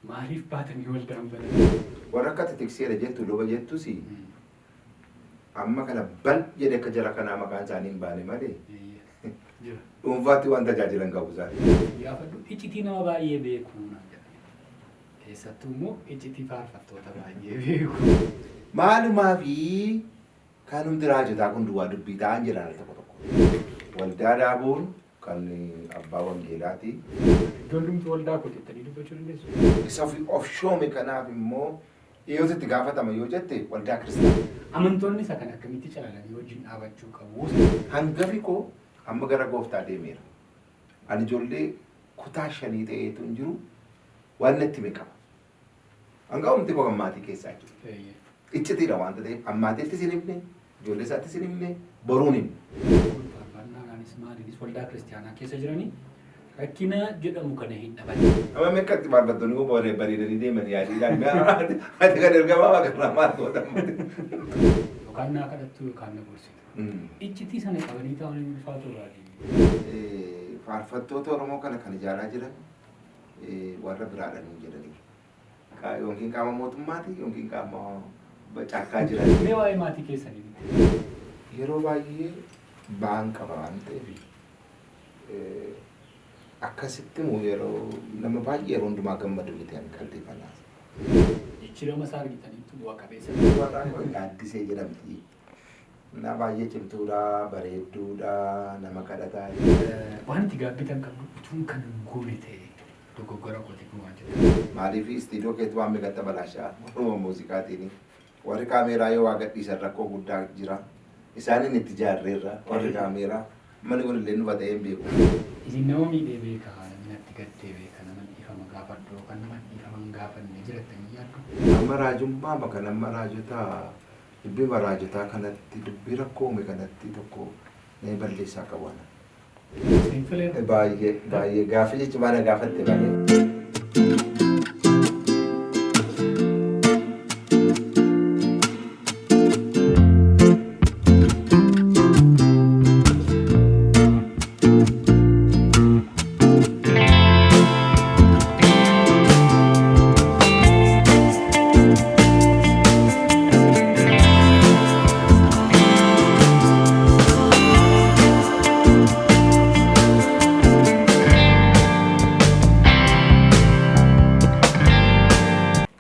Maaliif baatanii waldaan banan? Warra akka ati tikseera jettu luba jettus amma kana bal jedhe akka jara kanaa maqaan isaanii hin baane malee Jira. dhuunfaatti waan tajaajilan qabu isaan. Gaafadhu iccitii nama baay'ee beeku naan jedhan. Keessattuu immoo iccitii faarfattoota baay'ee beeku. Maalumaa fi kan hundi raajotaa kun duwwaa dubbii ta'an jedhan al tokko tokko. Waldaa dhaabuun kan abbaa wangeelaati. Iddoon dhumtu waldaa koo jettanii dubbachuu dandeessu. Isa of shoome kanaaf immoo dhiyootu itti gaafatama yoo jette waldaa kiristaanaa. Amantoonni isa kan akkamitti calalanii wajjin dhaabachuu qabu? Hangafi koo amma gara gooftaa deemeera. Ani ijoollee kutaa shanii ta'eetu hin jiru waan natti hime qaba. Hangafumti koo kan maatii keessaa jiru. Iccitiidha waanta ta'eef ammaatiittis hin himne, ijoollee isaattis hin himne, boruun himne. Kun faarfannaadhaanis maaliinis waldaa kiristaanaa keessa jiranii rakkina jedhamu kana hin dhaban. Amma meeqa itti faarfattoonni kun bareedanii deeman yaadiidhaan ati kan ergamaa waaqarraa maal goota? Yookaan naa kadhattu yookaan na gorsitu. Iccitii sana qabanii taa'uun hin ulfaatu irraa. Faarfattoota Oromoo kana kan ijaaraa jiran warra biraadha nuun jedhaniiru. Yookiin qaama mootummaati yookiin qaama caakkaa jiran. Mee waa'ee maatii keessanii nutti. Yeroo baay'ee ba'aan qaba waan ta'eef akkasitti immoo yeroo nama baay'ee yeroo hundumaa gammadu miti ani qalbeeffannaa. Jijjiirama isaa argitaniittu bu'a qabeessa. Warra gaaddisee jedhamti. Na baay'ee cimtuudha, bareedduudha, nama kadhataa. Waan itti gaabbitan qabdu utuun kan hin goone ta'e dogoggora kooti kun waan jettan. Maaliif istiidiyoo keetti waan meeqatti balaashaa warruma muuziqaatiin warri kaameeraa yoo waa gadhiisan rakkoo guddaa jira. Isaaniin itti ijaarreerra warri kaameeraa manni kun illee nufa ta'ee hin beeku. Isin nama miidhee beeka, namni natti gaddee beeka, nama dhiifama gaafadhu yookaan nama dhiifama hin gaafanne jirattanii yaaddu. Amma raajummaa kan amma raajotaa dubbii raajotaa kanatti dubbii rakkoo uume kanatti tokko nama balleessaa qabu ana. Isin fileera. Baay'ee baay'ee gaaffii jechuun na gaafatte baay'ee.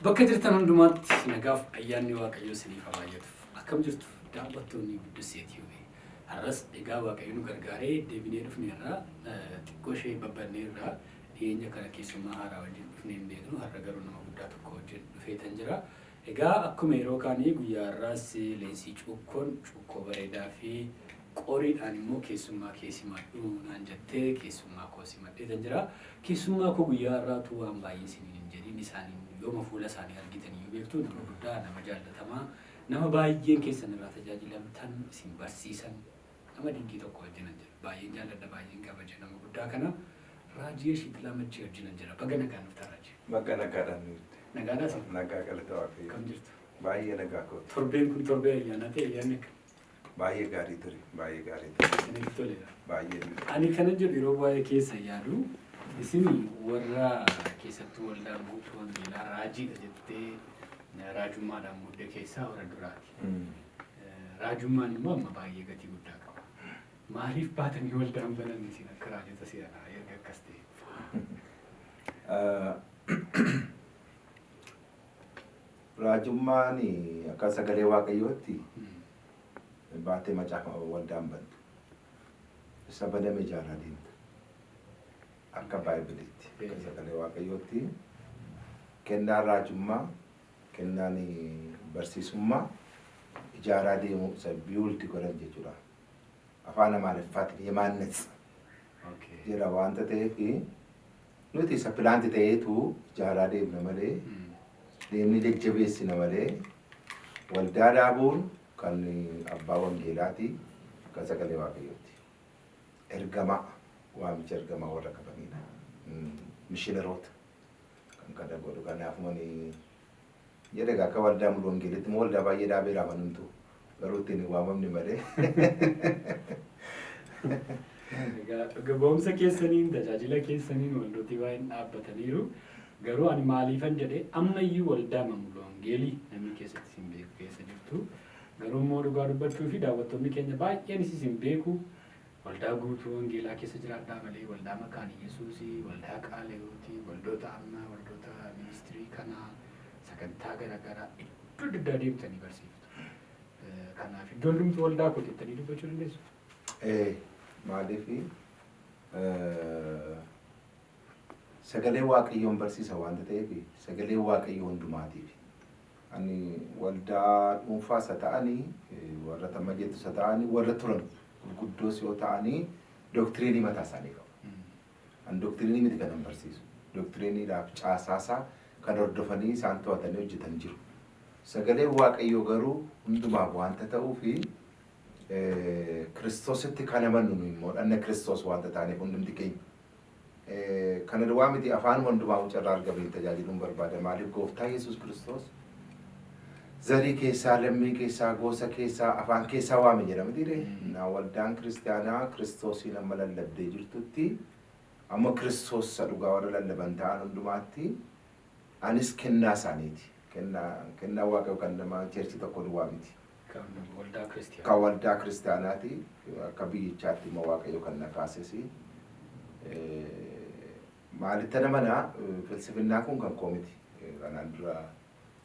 Bakka jirtan hundumaatti nagaaf ayyaanni Waaqayyoo isiniif haa baay'atu. Akkam jirtu daawwattoonni Guddisee TV. Har'as egaa Waaqayyo nu gargaaree deebinee dhufneerra xiqqoo ishee babbanneerra dhiyeenya kana keessummaa haaraa wajjin dhufnee hin beeknu har'a garuu nama guddaa tokko wajjin dhufeetan jira. Egaa akkuma yeroo kaanii guyyaa har'aas leensii cuukkoon cuukkoo bareedaa fi qoriidhaan immoo keessummaa kee simadhu naan jettee keessummaa koo simadheetan jira. Keessummaa koo guyyaa har'aatu waan baay'ee isiniin hin jedhin isaaniin yooma fuula isaanii argitan iyyuu beektu nama guddaa nama jaallatamaa nama baay'een keessan irraa tajaajilamtan isin barsiisan nama dinqii tokko wajjinan jira. Baay'een jaalladha baay'een kabaja nama guddaa kana Raajii Yeshiitilaa Machee wajjinan jira. Baga nagaan dhuftan Raajii. Bakka nagaadhaan nuti. Nagaadhaa isin? Nagaa galata Waaqayyoo. Kam jirtu? Baay'ee nagaa kooti. Torbeen kun torbee ayyaanaa ta'e ayyaanni akka Baay'ee gaarii ture. Baay'ee gaarii ture. isinitti toledha. Baay'ee. Ani kana jedhu yeroo baay'ee keessa yaadu isin warra keessattuu waldaa guutuu wangeelaa raajiidha jettee raajummaadhaan mudde keessaa warra duraati. Raajummaan immoo amma baay'ee gatii guddaa qaba. Maaliif baatanii waldaan banan isin akka raajota si'anaa erga akkas ta'e? Raajummaan akka sagalee Waaqayyootti baatee macaafa waldaan bantu. Isa baname ijaaraa deemta. Akka baay'bilitti akka sagalee Waaqayyootti kennaan raajummaa kennaan barsiisummaa ijaaraa deemu isa biyuulti godhan jechuudha. Afaan Amaariffaatiin የማነጽ jedha waanta ta'eef nuti isa pilaanti ta'eetu ijaaraa deemna malee deemni jajjabeessina malee waldaa dhaabuun kan abbaa wangeelaati kan sagalee Waaqayyooti. Ergamaa waamicha ergamaa warra qabanidha. Mishiinaroota kan kana godhu kanaaf mani Jedha egaa akka waldaa Mulu Wangeelitti immoo waldaa baay'ee dhaabeera amanamtu. Garuu ittiin hin waamamne malee. Egaa dhuga ba'umsa keessaniin tajaajila keessaniin waldootii baay'een dhaabbataniiru. Garuu ani maaliifan jedhee ammayyuu waldaa Mulu Wangeelii namni keessatti isin beeku keessa jirtu. Garuu immoo dhugaa dubbachuu fi daawwattoonni keenya baay'eenis isin beeku. Waldaa guutuu wangeelaa keessa jiraadhaa malee waldaa Makaana Yesuusii, waldaa Qaalewotii, waldoota ammaa, waldoota ministirii kanaa, sagantaa garaagaraa iddoo adda addaa deemtanii barsiiftu. Kanaaf iddoo hundumtuu waldaa kooti jettanii dubbachuu dandeessu. Maaliif sagalee Waaqayyoon barsiisa waanta ta'eef sagalee Waaqayyoo hundumaatiif. Ani waldaa dhuunfaas haa ta'anii, warra tamma jettus haa ta'anii, warra turan gurguddoos yoo ta'anii doktiriinii mataa isaanii qabu. Ani doktiriinii miti kanan barsiisu. Doktiriiniidhaaf caasaasaa kan hordofanii isaan to'atanii hojjetan jiru. Sagaleen Waaqayyoo garuu hundumaaf waanta ta'uufi Kiristoositti kan amannu nu immoo dhanna Kiristoos waanta taaneef hundumti keenya. Kana duwwaa miti, afaan hundumaa carraa argameen tajaajiluun barbaada. Maaliif gooftaa Yesuus Kiristoos zarii keessaa, lammii keessaa, gosa keessaa, afaan keessaa waame jedha mitiire. Na waldaan kiristaanaa Kiristoosiin amma lallabdee jirtutti, amma Kiristoos isa dhugaa warra lallaban ta'an hundumaatti anis kennaa isaaniiti. Kennaa Waaqayyoo kan nama church tokko duwwaa miti. Kan waldaa kiristiyaanaa. Kan waldaa kiristaanaati. Akka biyyichaatti immoo Waaqayyo kan na kaases. Maalitti mana filsifinnaa kun kan koo miti. Kanaan dura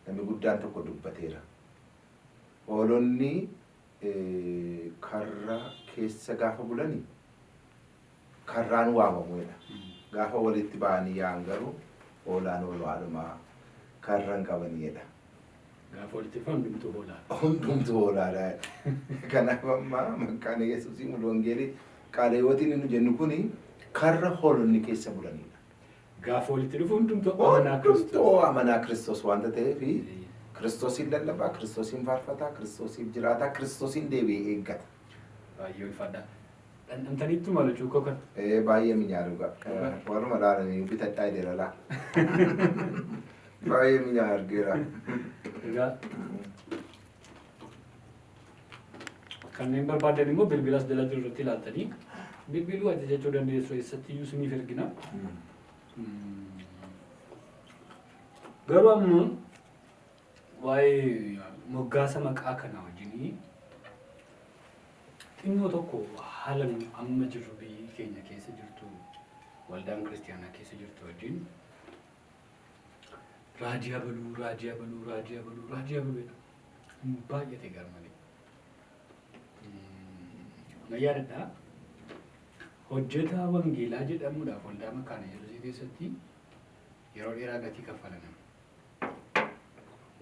namni guddaan tokko dubbateera. Hoolonni karra keessa gaafa bulani karraan waamamuudha. Gaafa walitti ba'anii yaa'an garuu hoolaan hoolaadhumaa karra hin qabaniidha. Gaafa walitti dhufan hundumtuu hoolaadha. Hundumtuu hoolaadha. Kanaaf amma maqaan Yesuusii Mulu Wangeelii Qaaleewwatiin nu jennu kuni karra hoolonni keessa bulanidha. Gaafa walitti dhufu hundumtuu amanaa Kiristoos. Hundumtuu amanaa Kiristoos waanta ta'eef Kiristoosiin lallabaa, Kiristoosiin faarfataa, Kiristoosiif jiraataa, Kiristoosiin deebi'ee eeggata. Baay'ee ulfaadha. Dhandhamtaniittu malu cuukkoo kana. Baay'ee minyaa dhugaa. Warruma laalanii bitadhaa jedheera laa. Baay'ee minyaa argeera. Egaa kanneen barbaadan immoo bilbilas jala jiru irratti ilaaltanii bilbiluu ajajachuu dandeessu, eessatti iyyuu isiniif ergina. Garuu ammoo waa'ee moggaasa maqaa kanaa wajjinii xinnoo tokko haala nu amma jirru, biyyi keenya keessa jirtu, waldaan kiristiyaanaa keessa jirtu wajjin raajii abaluu, raajii abaluu, raajii abaluu, raajii abaluu jedhu baay'ate gar malee. Na yaadadhaa, hojjetaa wangeelaa jedhamuudhaaf waldaa Makaana Yesuusii keessatti yeroo dheeraa gatii kaffala nama.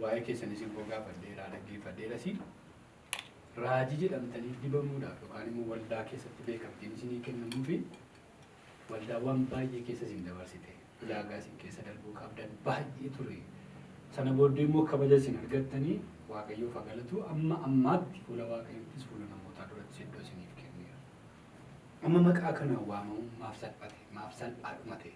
Waa'ee keessanis immoo gaafadheeraa dhaggeeffadheeras, raajii jedhamtanii dibamuudhaaf yookaan immoo waldaa keessatti beekamtiin isinii kennamuu fi waldaawwan baay'ee keessa isin dabarsite, ulaagaa isin keessa darbuu qabdan baay'ee ture. Sana booddee immoo kabaja isin argattanii Waaqayyoof haa galatu, amma ammaatti fuula Waaqayyoottis fuula namootaa durattis iddoo isiniif kenneera. Amma maqaa kanaan waamamuun maaf salphate? Maaf salphaadhuma ta'e?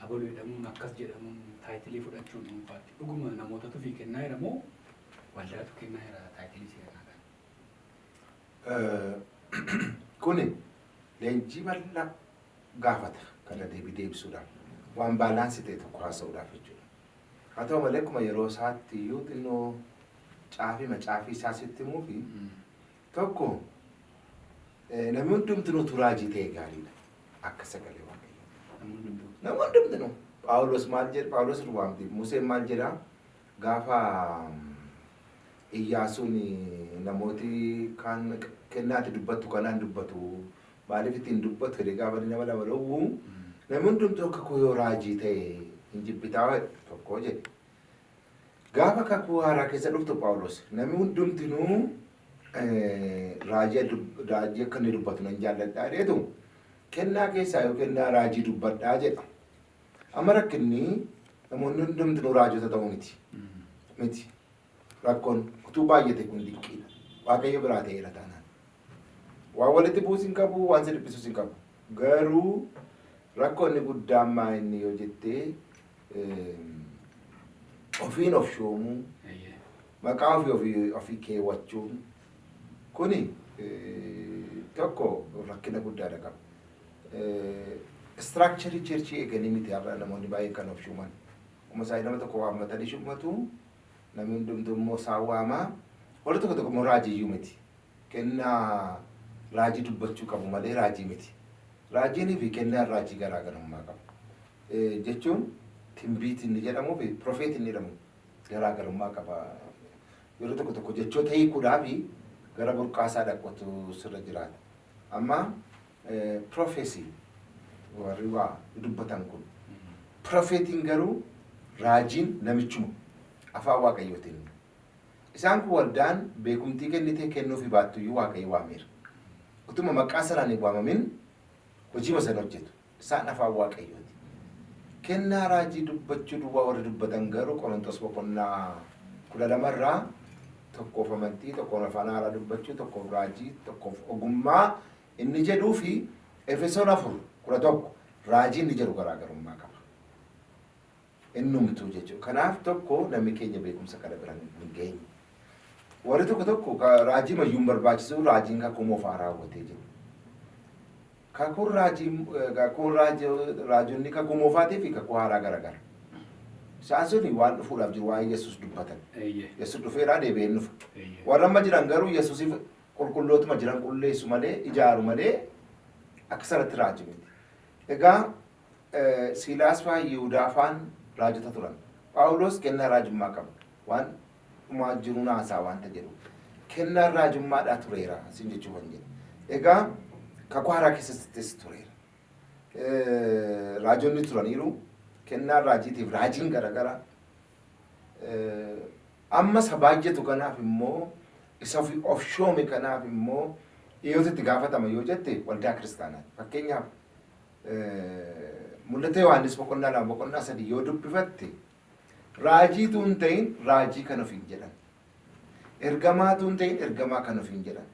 Abaluu jedhamuun, akkas jedhamuun, title fudhachuun dhuunfaatti dhuguma namootatu fi kennaa jira moo waldaatu kennaa jira title seenaa kana? Kuni leenjii bal'aa gaafata kana deebii deebisuudhaaf. Waan balance ta'e tokko haasa'uudhaaf jechuudha. Haa ta'u malee akkuma yeroo isaatti iyyuu xinnoo caafii macaafii isaa sitti himuu fi tokko, namni hundumtinuu raajii ta'e gaariidha. Akka sagalee Waaqayyoo. Namni hundumtuu. Namni hundumtinuu. Phaawulos maal jedha? Phaawulos waamti. Museen maal jedha? Gaafa Iyyaasuun namooti kaan kennaati dubbattu kanaan dubbatu, maaliif ittiin dubbatu jedhee gaafa inni nama lama dhowwu, namni hundumtuu akka koo yoo raajii ta'e hin jibbitaa tokko jedhe. Gaafa kakuu haaraa keessa dhuftu Phaawulos namni hundumtinuu raajii akka inni dubbatu nan jaalladhaa jedheetu kennaa keessaa yoo kennaa raajii dubbadhaa jedha. Amma rakkinni namoonni hundumtinuu raajota ta'uu miti. Miti. Rakkoon utuu baay'ate kun dinqiidha. Waaqayyo biraa ta'eera taanaan. Waan walitti bu'uus hin qabu, waan si dhiphisus hin qabu. Garuu rakkoo inni guddaan maa inni yoo jettee, Ofiin of shoomuu, maqaa ofii ofii keewwachuun kuni tokko rakkina guddaadha qaba. Structure church eeganii miti har'a namoonni baay'een kan of shuuman. Akkuma isaan nama tokko waammatanii shummatu, namni hundumtuu immoo isaan waamaa. Warri tokko tokko immoo raajiyyuu miti. Kennaa raajii dubbachuu qabu malee raajii miti. Raajiinii fi kennaan raajii garaagarummaa qabu. Jechuun timbiit inni jedhamuu fi prophet inni jedhamu garaagarummaa qaba. Yeroo tokko tokko jechoota hiikuudhaaf gara burqaasaa dhaqotu sirra jiraata. Amma prophecy warri waa dubbatan kun, prophetiin garuu raajiin namichuma afaan Waaqayyootiin. Isaan kun waldaan beekumtii kennitee kennuufi baattuyyuu Waaqayyo waameera. Utuma maqaa sanaan hin waamamin hojii sana hojjetu. Isaan afaan Waaqayyooti. Kennaa raajii dubbachuu duwwaa warri dubbatan garuu Qorontos boqonnaa 12rraa tokkoof amantii, tokkoof afaan haaraa dubbachuu, tokkoof raajii, tokkoof ogummaa inni jedhuu fi Efesoon 4:11 raajii inni jedhu garaagarummaa qaba. Innumtuu jechuudha. Kanaaf tokko namni keenya beekumsa kana bira hin geenye. Warri tokko tokko raajii mayyuu hin barbaachisu, raajiin kakuu moofaa raawwatee jiru. Kakuun raajii, kakuun raajonni kakuu moofaatii fi kakuu haaraa garagara. Isaan suni waan dhufuudhaaf jiru waa'ee Yesuus dubbatan. Yesuus dhufeeraa, deebi'ee hin dhufa. Warra amma jiran garuu Yesuusiif qulqullootuma jiran qulleessu malee, ijaaru malee akka sanatti raajii miti. Egaa Siilaas fa'aa, Yihudaa fa'aan raajota turan. Phaawulos kennaa raajummaa qaba. Waan dhumaa jiru naasaa waanta jedhu. Kennaan raajummaadhaa tureera sin jechuu kan jedhu. Egaa kakuu haaraa keessattis tureera. Raajonni turaniiru. Kennaan raajiitiif raajiin garagara. Amma isa baay'atu kanaaf immoo, isa of shoome kanaaf immoo dhiyootti itti gaafatama yoo jette, waldaa kiristaanaati. Fakkeenyaaf, Mul'ata Yohaannis boqonnaa 2, boqonnaa 3 yoo dubbifatte, raajiitu hin ta'in raajii kan ofiin jedhan. Ergamaatu hin ta'in ergamaa kan ofiin jedhan.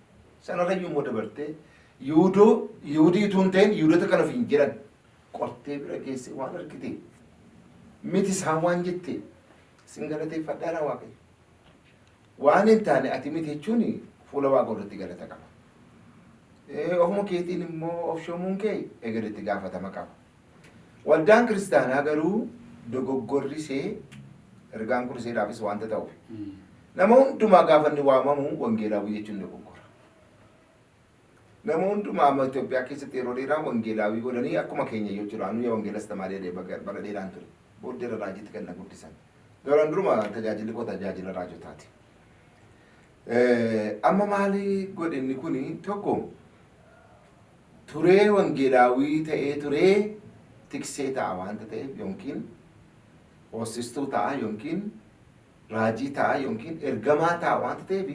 Sanarrayyuu immoo dabartee Yihuudoo Yihudiitu hin ta'in Yihudoota kan ofiin jedhan qortee bira geesse waan argite miti isaan waan jette sin galateeffadhaadha Waaqayyo. Waan hin taane ati miti jechuun fuula Waaqa duratti galata qaba. Ofuma keetiin immoo of shoomuun kee egeritti gaafatama qaba. Waldaan kiristaanaa garuu dogoggorri ishee ergaan kun isheedhaafis waanta ta'uuf. Nama hundumaa gaafa inni waamamu wangeelaawii jechuun dogoggora. Nama hundumaa amma Itoophiyaa keessatti yeroo dheeraa wangeelaawii godhanii akkuma keenya jechuudha. Anu wangeelas tamaarii bara dheeraan ture. Booddee irra raajiitti kan na guddisan. Garuu duruma tajaajilli koo tajaajila raajotaati. Amma maali godhe inni kuni? Tokko turee wangeelaawii ta'ee turee tiksee ta'a waanta ta'eef, yookiin hoosistuu ta'a, yookiin raajii ta'a, yookiin ergamaa ta'a waanta ta'eef,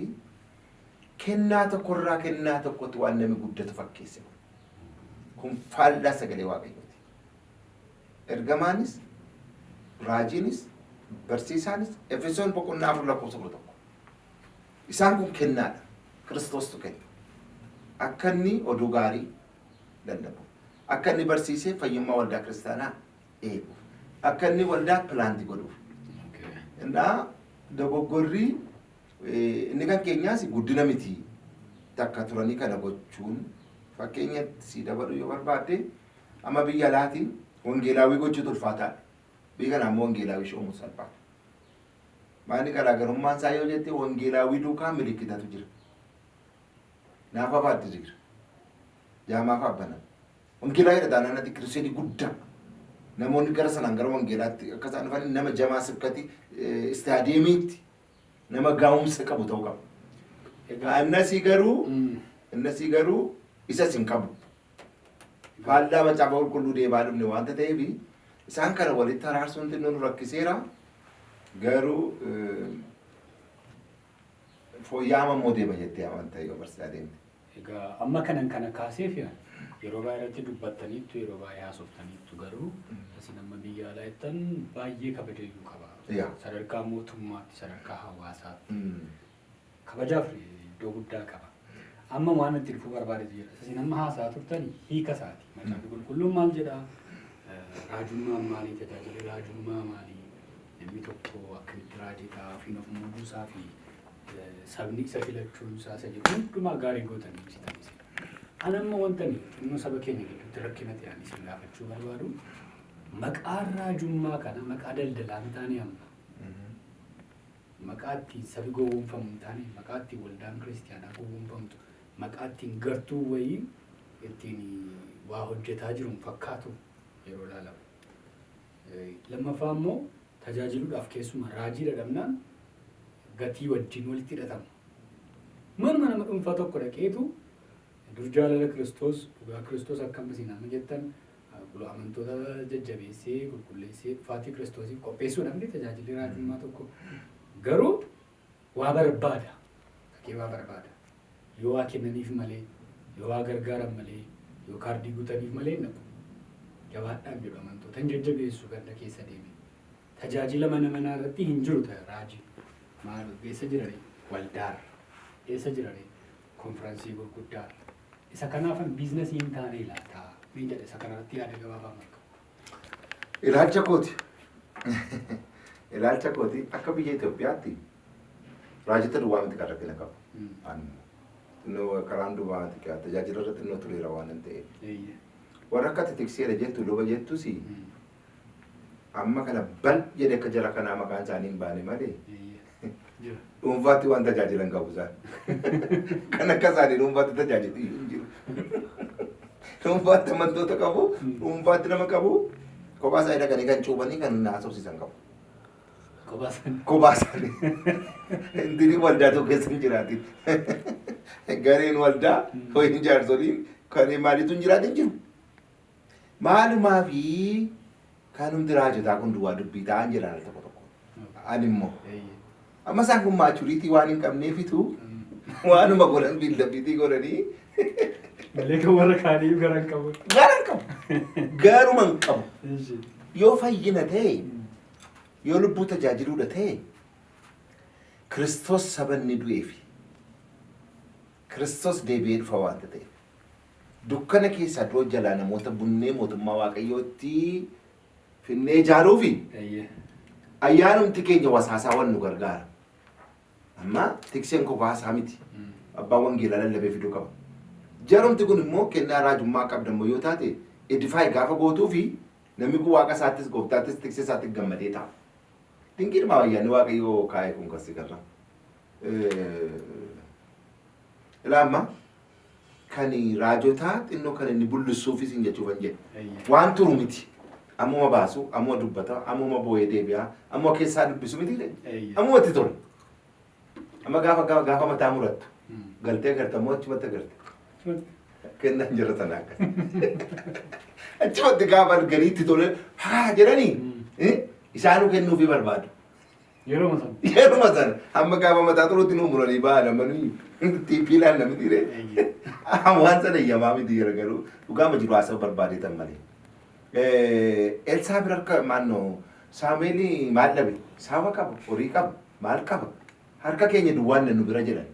kennaa tokkorraa kennaa tokkotti waan namni guddatu fakkeesse. Kun faallaa sagalee Waaqayyooti. Ergamaanis, raajiinis, barsiisaanis, Efesoon boqonnaa 4 lakkoofsa 11. Isaan kun kennaadha. Kiristoostu kenna. Akka inni oduu gaarii lallabu. Akka inni barsiisee fayyummaa waldaa kiristaanaa eeguuf. Akka inni waldaa plant godhuuf. Innaa dogoggorri inni kan keenyaas guddina miti takka turanii kana gochuun. Fakkeenya si dabaluu yoo barbaadde, amma biyya alaatiin wangeelaawii gochuutu ulfaataadha. Biyya kana ammoo wangeelaawii shoomuun salphaadha. Maali garaagarummaan isaa yoo jette, wangeelaawii duukaa milikkitatu jira. Naafa faatti jira. Jaamaa fa'aa banama. Wangeelaa jedha taanaan ati kiristeedii guddaa. Namoonni gara sanaan gara wangeelaatti akka isaan dhufan nama jamaa sibkati istaadiyeemiitti nama gaa'umsa qabu ta'uu qaba. Innasii garuu isas hin qabu. Faallaa macaafa qulqulluu deemaa dhufne waanta ta'eef, isaan kana walitti araarsuun xinnoo nu rakkiseera. Garuu fooyya'ama immoo deema jettee amanta yoo barsiisaa deemte. Egaa amma kanan kana kaaseef, yeroo baay'ee irratti dubbattaniittu, yeroo baay'ee haasoftaniittu, garuu isin amma biyya alaa jettan baay'ee kabajayyuu qaba. Sadarkaa mootummaatti, sadarkaa hawaasaatti kabajaaf iddoo guddaa qaba. Amma waan itti dhufuu barbaadetu jira. Isin amma haasaa turtan hiika isaati. Macaafni qulqulluun maal jedhaa? Raajummaan maalii? Tajaajilli raajummaa maalii? Namni tokko akkamitti raajii ta'a, ofiin of muuduusaa fi sabni isa filachuun isaa isa jedhu hundumaa gaarii gootanii ibsitanis. Ani amma wanta ani xinnoo saba keenya gidduutti rakkina ta'e ani isin gaafachuu barbaadu, maqaa raajummaa kana maqaa daldalaa hin taane, amma maqaa ittiin sabi gowwoomfamu hin taane, maqaa ittiin waldaan kiristiyaanaa gowwoomfamtu, maqaa ittiin gartuu wayii ittiin waa hojjetaa jiru hin fakkaatu yeroo ilaalamu. Lammaffaa immoo tajaajiluudhaaf, keessumaa raajii dhadhabnaan, gatii wajjin walitti hidhatama. Manuma nama dhuunfaa tokko dhaqeetu dur jaalala Kiristoos, dhugaa Kiristoos, akkam isin amma jettan, amantoota jajjabeessee, qulqulleessee, dhufaatii Kiristoosiif qopheessuu namni tajaajilli raajummaa tokko garuu waa barbaada. Dhaqee waa barbaada. Yoo waa kennaniif malee, yoo waa gargaaran malee, yoo kaardii guutaniif malee hin dhaqu. Jabaadhaan jedhu, amantoota hin jajjabeessu ganda keessa deeme. Tajaajila mana manaa irratti hin jiru ta'e raajii. Maal eessa jirare? Waldaarra. Eessa jirare? Konfiraansii gurguddaarra. Isa kanaafan biizinasii hin taane laata? Niin jedha, isa kanarratti yaada gabaabaa marga. Ilaalcha kooti. Ilaalcha kooti, akka biyya Itoophiyaatti raajota duwwaa miti kan rakkina qabu. Xinnoo karaan duwwaa tajaajila irra xinnoo tureera waan hin ta'eef. Warra akka tikseera jettu, luba jettus, amma kana bal jedhe akka jara kanaa maqaan isaanii hin baane malee dhuunfaatti waan tajaajilan qabu isaan. Kan akka isaanii dhuunfaatti tajaajilu hin jiru. Dhuunfaatti amantoota qabu, dhuunfaatti nama qabu, kophaa isaanii dhaqanii kan cuubanii kan haasofsiisan qabu. Kophaa isaanii. Kophaa isaanii. Intini waldaa tokko keessa hin jiraatin. Gareen waldaa ho'iin jaarsoliin kan maaliitu hin jiraatin jiru. Maalumaa fi kanumti raajotaa kun duwwaa dubbii ta'an jedhan al tokko tokko. Ani immoo amma isaan kun maturity waan hin qabneefitu waanuma godhan build-upiitii godhanii. Malee kan warra kaanii gara hin qabu. Gara hin qabu. Garuma hin qabu. Yoo fayyina ta'e, yoo lubbuu tajaajiluudha ta'e, Kiristoos saba inni du'eefi Kiristoos deebi'ee dhufa waanta ta'eef, dukkana keessaa du'a jalaa namoota bunnee mootummaa Waaqayyootti finnee ijaaruufi ayyaanumti keenya wasaasaa wan nu gargaara. Amma tikseen kophaa isaa miti. Abbaan wangeelaa lallabee fiduu qaba. Jarumti kun immoo kennaa raajummaa qabda immoo yoo taate, edify gaafa gootuu fi namni kun waaqa isaattis, gooftaattis, tiksee isaattis gammadee ta'a. Dinqiidhuma ayyaanni Waaqayyoo kaa'e kun kan si garra. Ilaa, amma kan raajotaa xinnoo kan inni bullisuufis hin jechuufan jedhe. Waan turu miti. Ammuma baasu, ammuma dubbata, ammuma boo'ee deebi'a, ammuma keessaa dubbisu miti. Ammuma itti tola. Amma gaafa gaafa mataa murattu galtee agarta moo achumatti agarte? Kennaan jira sana akkas. Achumatti gaafa arganii itti tole haa jedhanii isaanuu kennuufii barbaadu. Yeroo sana. Yeruma sana amma gaafa mataa turutti nu muranii ba'an, amma nuyi tiippiilaan namni dhiire. Waan sana iyyamaa miti jira, garuu dhugaama jiru haasa'u barbaadeetan malee. Elsaa bira harka maannoo Saamu'eel maal dhabe? Saba qaba, horii qaba, maal qaba? Harka keenya duwwaan nu bira jedhan.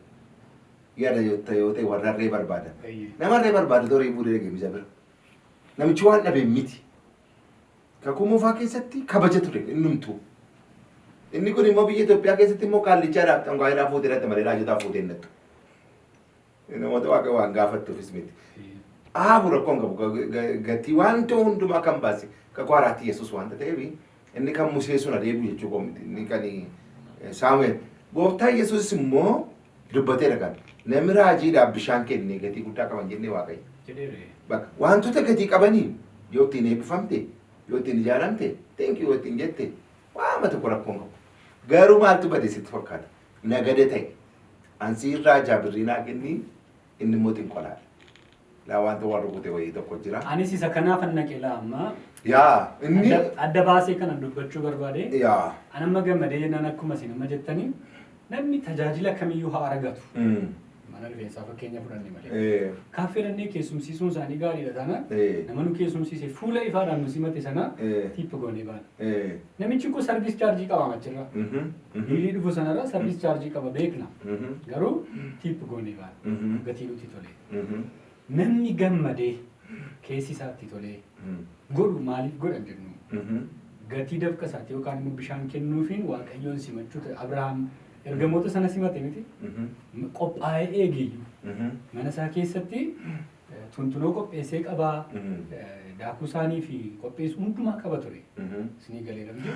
Yaada yoo ta'e warra harree barbaadan. Nama harree barbaadu horii fuudhee dhaqee bisa bira. Namichi waan dhabe miti. Kakuu Moofaa keessatti kabaja ture innumtuu. Inni kun immoo biyya Itoophiyaa keessatti immoo kaallichaadhaaf xanqaayiidhaaf fuutee dhatte malee raajotaaf fuutee hin dhattu. Namoota Waaqa waan gaafattuufis miti. Aabu rakkoon qabu, gatii wanta hundumaa kan baase kakuu haaraatti Yesuus waanta ta'eef, inni kan Musee sun adeemu jechuu koo miti. Inni kan Saamu'eel. Gooftaan Yesuus immoo dubbateera kan namni raajiidhaaf bishaan kennee gatii guddaa qaban jennee Waaqayyo. Bakka wantoota gatii qabanii yoo ittiin eebbifamte, yoo ittiin ijaaramte, thank you yoo ittiin jette, waama tokko rakkoon qabu. Garuu maaltu bade sitti fakkaata? Nagada ta'e. Ansi raajaa birrii naa kenni, inni immoo xinqolaadha. Laa, wanta waan rukute wayii tokko jira. Anis isa kanaaf naqe laa amma. Yaa inni. Adda baasee kanan dubbachuu barbaade. Yaa. An amma gammadee jennaan, akkuma isin amma jettanii, namni tajaajila kamiyyuu haa argatu. Mana rifeensaa fakkeenya fudhanne malee. Kaaffee dhannee keessumsiisuun isaanii gaariidha taanaan, nama nu keessumsiise fuula ifaadhaan nu simate sana tip goonee baana. Namichi kun service charge qaba achirraa. Biilii dhufu sanarraa service charge qaba, beekna. Garuu tip goonee baana. Gatii nuti tolee. Namni gammadee keessi isaatti tolee godhu maaliif godhan jennu. Gatii dafqa isaati yookaan immoo bishaan kennuufiin Waaqayyoon simachuu ta'e. Abrahaam ergamoota sana simate miti. Qophaa'ee eegeyyuu. Mana isaa keessatti tuntunoo qopheessee qabaa. Daakuu isaanii fi qopheessu hundumaa qaba ture. Isinii galeera miti.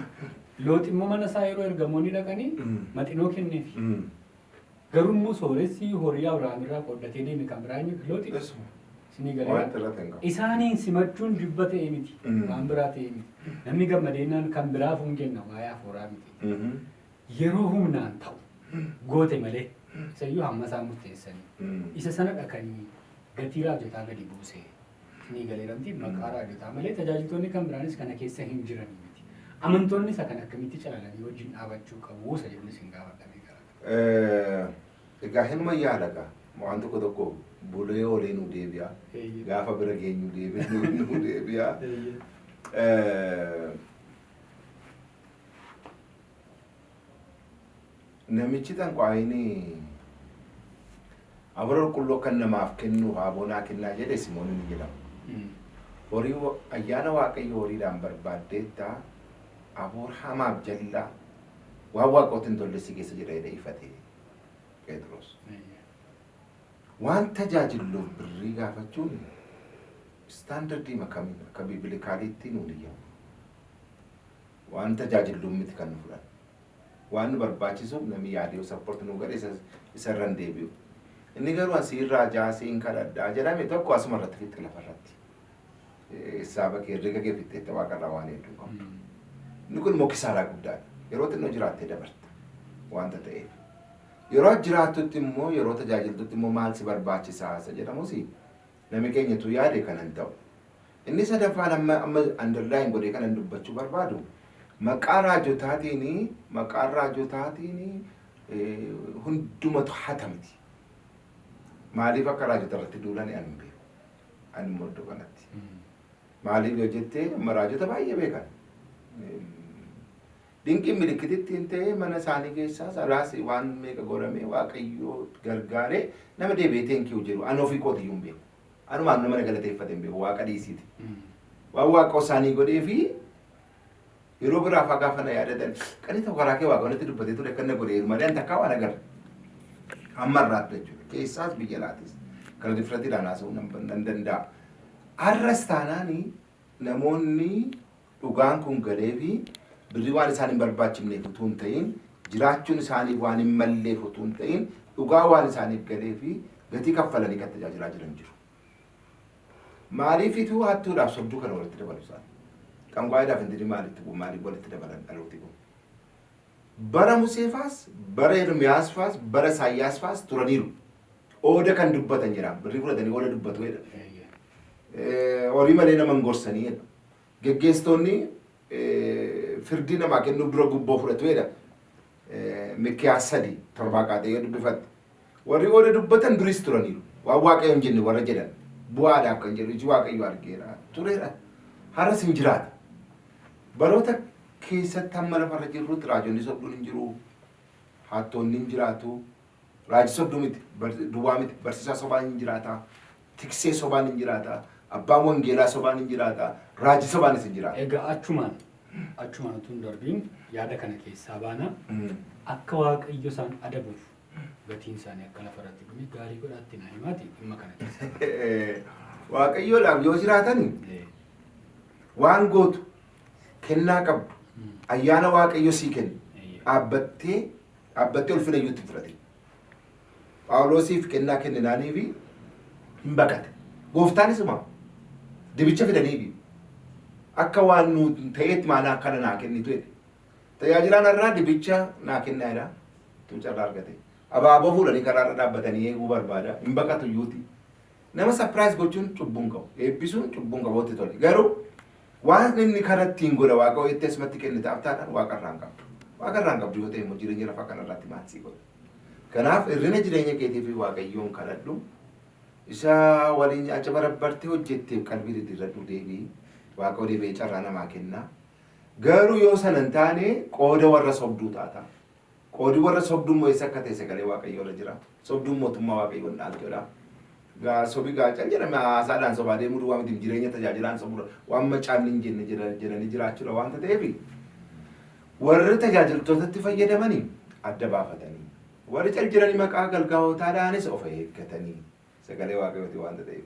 Loox immoo mana isaa yeroo ergamoonni dhaqanii maxinoo kenneef. Garuu immoo sooressi horii Abrahaam irraa qooddatee deeme kan biraa eenyudha? Looxi. Isinii galeera. Wanti irratti hin qabu. Isaaniin simachuun jibba ta'ee miti. Waan biraa ta'ee miti. Namni gammadeennaan kan biraaf hin kenna, waa'ee hafuuraa miti. Yeroo humnaan ta'u goote malee, isayyuu hamma isaan murteessanii. Isa sana dhaqanii gatii raajotaa gadi buuse. Isinii galeera miti. Maqaa raajotaa malee tajaajiltoonni kan biraanis kana keessa hin jiran miti. Amantoonni isa kana akkamitti calalanii wajjin dhaabachuu qabu isa jedhu isin gaafadhamee gara. Egaa hinuma yaada gaa waan tokko tokko bulee oolee nu deebi'a. Gaafa bira geenyu deebi'ee nu deebi'a. Namichi xanqwaayin abura qulqulluu akka namaaf kennu haabonaa kennaa jedhe Simoon inni jedhama. Horii ayyaana Waaqayyo horiidhaan barbaaddeetta, aboor hamaaf jallaa waan waaqootti hin tolle si keessa jira jedhee ifate Phexros. Waan tajaajilluuf birrii gaafachuun istaandardii makamiin akka bibilikaaliitti nuun iyyamu. Waan tajaajilluuf miti kan nu fudhan. Waan nu barbaachisuuf namni yaadee yoo support nu godhe isa irra hin deebi'u. Inni garuu asii irraa jaasiin kadhadhaa jedhame tokko asuma irratti fixxe lafarratti. Saaba kee herrega kee fixxeette waaqarraa waan hedduu qabdu. Inni kun immoo kisaaraa guddaadha. Yeroo xinnoo jiraattee dabarta wanta ta'eef. Yeroo jiraattutti immoo, yeroo tajaajiltutti immoo maal si barbaachisaa isa jedhamus namni keenyatu yaade kanan ta'u. Inni sadaffaan amma underline godhee kanan dubbachuu barbaadu, maqaa raajotaatiin hundumatu hatamti. Maaliif akka raajota irratti duulan ani hin beeku. Ani immoo iddoo kanatti. Maaliif yoo jettee, amma raajota baay'ee beekan. Dinqiin milikkititti hin ta'e, mana isaanii keessaas alaas waan meeqa godhamee Waaqayyoo gargaaree nama deebi'ee thank you jedhu ani ofii kootiyyuu hin beeku. Anumaan nama na galateeffate hin beeku, Waaqa dhiisiiti. Waan Waaqa isaanii godhee fi yeroo biraa faa gaafa na yaadatan, qanii tokko karaa kee Waaqa walitti dubbatee ture akka na godheeru malee an takkaa waan agarre. Hamma irraatti jechuudha. Keessaas biyya alaatis. Kana difratiidhaan haasa'uu nan danda'a. Har'as taanaani namoonni dhugaan kun galee fi birrii waan isaan hin barbaachifneef utuu hin ta'in, jiraachuun isaanii waan hin malleef utuu hin ta'in, dhugaa waan isaaniif galee fi gatii kaffalanii kan tajaajilaa jiran jiru. Maaliif ituu hattuudhaaf sobduu kana walitti dabalu isaan? Qanqwaayidhaaf intini maalitti maaliif walitti dabalan dhalooti kun? Bara Musee faas, bara Ermiyaas faas, bara Isaayyaas faas turaniiru. Ooda kan dubbatan jira. Birrii fudhatanii ooda dubbatu jedha. Horii malee nama hin gorsanii jedha. Geggeessitoonni firdii namaa kennuuf dura gubboo fudhatu jedha. Mikiyaas 3:7 kaatee yoo dubbifatte. Warri ooda dubbatan duris turaniiru. Waan Waaqayyo hin jenne warra jedhan. Bu'aadhaaf kan jedhu iji Waaqayyo argeera. Tureera. Har'as hin jiraata. Baroota keessatti hamma lafarra jirrutti raajonni sobduun hin jiru. Hattoonni hin jiraatu. Raajii sobduu miti, duwwaa miti, barsiisaa sobaan hin jiraata. Tiksee sobaan hin jiraata. Abbaan wangeelaa sobaan hin jiraata. Raajii sobaanis hin jiraata. Egaa achumaan utuu hin darbiin yaada kana keessaa baana. Akka Waaqayyo isaan adabuuf gatiin isaanii akka lafarratti dhume gaarii godhaatti naa himaati dhimma kana keessa. Waaqayyoodhaaf yoo jiraatan waan gootu kennaa qabdu, ayyaana Waaqayyo sii kennu dhaabbattee dhaabbattee ulfina iyyuu itti fudhate. Phaawulosiif kennaa kenninaaniifi hin baqate. Gooftaanis ima dibicha fidaniifi akka waan nu ta'eetti maanaa akkana naa kennitu jedhe. Tajaajilaan har'aa dibicha naa kennaa jedha. Tun carraa argate. Abaaboo fuudhanii karaarra dhaabbatanii eeguu barbaada. Hin baqatu iyyuuti. Nama surprise gochuun cubbuun qabu. Eebbisuun cubbuun qabu itti tole. Garuu waan inni karaa ittiin godha Waaqa itti asumatti kennitaaf taanaan Waaqarraa hin qabdu. Waaqarraa hin qabdu yoo ta'e immoo jireenya lafaa kanarratti maal sii godha? Kanaaf hir'ina jireenya keetii fi Waaqayyoon kadhadhu. Isa waliin acha barabbartee hojjetteef qalbii diddiirradhu, deebii. Waaqa deebi'ee carraa namaa kenna. Garuu yoo sana hin taane qooda warra sobduu taata. Qoodi warra sobduu immoo eessa akka ta'e sagalee Waaqayyoo irra jira. Sobduun mootummaa Waaqayyoo hin dhaaltudha. Gaa sobi gaa cal jedhame haasaadhaan sobaa deemuu duwwaa miti, jireenya tajaajilaan sobuudha, waan macaafni hin jenne jedhanii jiraachuudha waanta ta'eef, warri tajaajiltootatti fayyadamanii adda baafatanii, warri cal jedhanii maqaa galgaawotaadhaanis of eeggatanii, sagalee Waaqayyooti waanta ta'eef.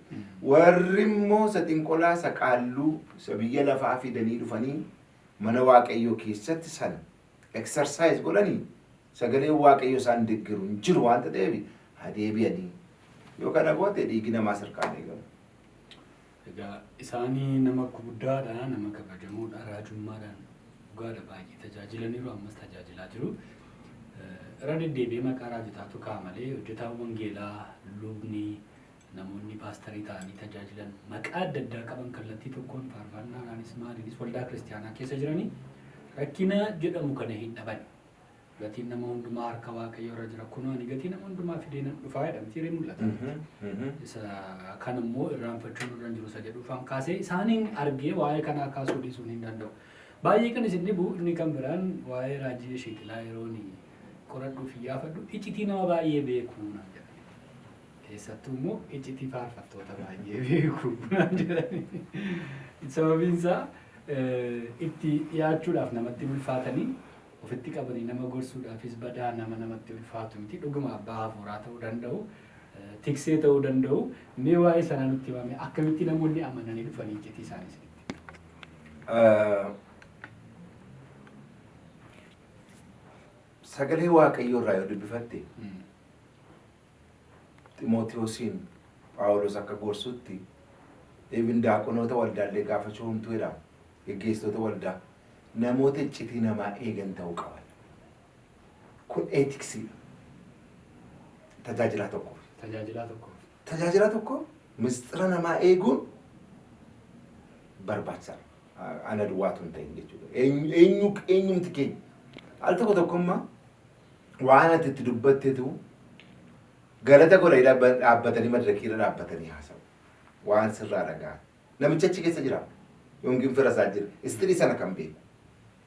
Warri immoo isa xinqolaa, isa qaalluu, isa biyya lafaa fidanii dhufanii mana Waaqayyoo keessatti sana exercise godhanii, sagaleen Waaqayyoo isaan deeggaru hin jiru waanta ta'eef haa deebi'anii. Yoo kana goote dhiigi namaa sirkaan eegamu. Egaa isaanii nama guddaadha, nama kabajamoodha, raajummaadhaan dhugaadha baay'ee tajaajilaniiru, ammas tajaajilaa jiru. Irra deddeebi'ee maqaa raajotaatu ka'a malee hojjetaan wangeelaa, lubni, namoonni paastarii ta'anii tajaajilan maqaa adda addaa qaban kallattii tokkoon faarfannaadhaanis maaliinis waldaa kiristaanaa keessa jiranii rakkina jedhamu kana hin dhaban. Gatiin nama hundumaa harka Waaqayyoo irra jira. Kunoo ani gatii nama hundumaa fidee nan dhufaa jedhamti hiree mul'ata. Isa kan immoo irraanfachuun irra hin jiru isa jedhuufaan kaasee isaaniin argee waa'ee kanaa kaasuu dhiisuun hin danda'u. Baay'ee kan isin dhibu inni kan biraan waa'ee raajii Yeshiixilaa yeroon qoradhuuf iyyaafadhu icitii nama baay'ee beeku naan jedhani. Keessattuu immoo icitii faarfattoota baay'ee beeku naan jedhani. Sababiin isaa itti dhiyaachuudhaaf namatti ulfaatanii, ofitti qabanii nama gorsuudhaafis badaa nama namatti ulfaatu miti. Dhuguma abbaa hafuuraa ta'uu danda'u, tiksee ta'uu danda'u. Mee waa'ee sanaa nutti himame, akkamitti namoonni amananii dhufanii iccitii isaanii isinitti? Sagalee Waaqayyoo irraa yoo dubbifatte, Ximootiyoosiin Phaawulos akka gorsutti, even daaqonoota waldaallee gaafa shoomtu jedha, geggeessitoota waldaa namoota iccitii namaa eegan ta'uu qaban. Kun ethicsiidha. Tajaajilaa tokkoof. Tajaajilaa tokkoof. Tajaajilaa tokko mistira namaa eeguun barbaachisaadha. Ana duwwaatu hin ta'in jechuudha. Eenyu eenyumti keenya. Al tokko tokkommaa waan ati itti dubbattetu galata godhanii dhaabbatanii, madrakiirra dhaabbatanii haasa'u. Waan sirraa dhaga'an. Namichi achi keessa jira. Yookiin fira isaa jira. Istirii sana kan beeku.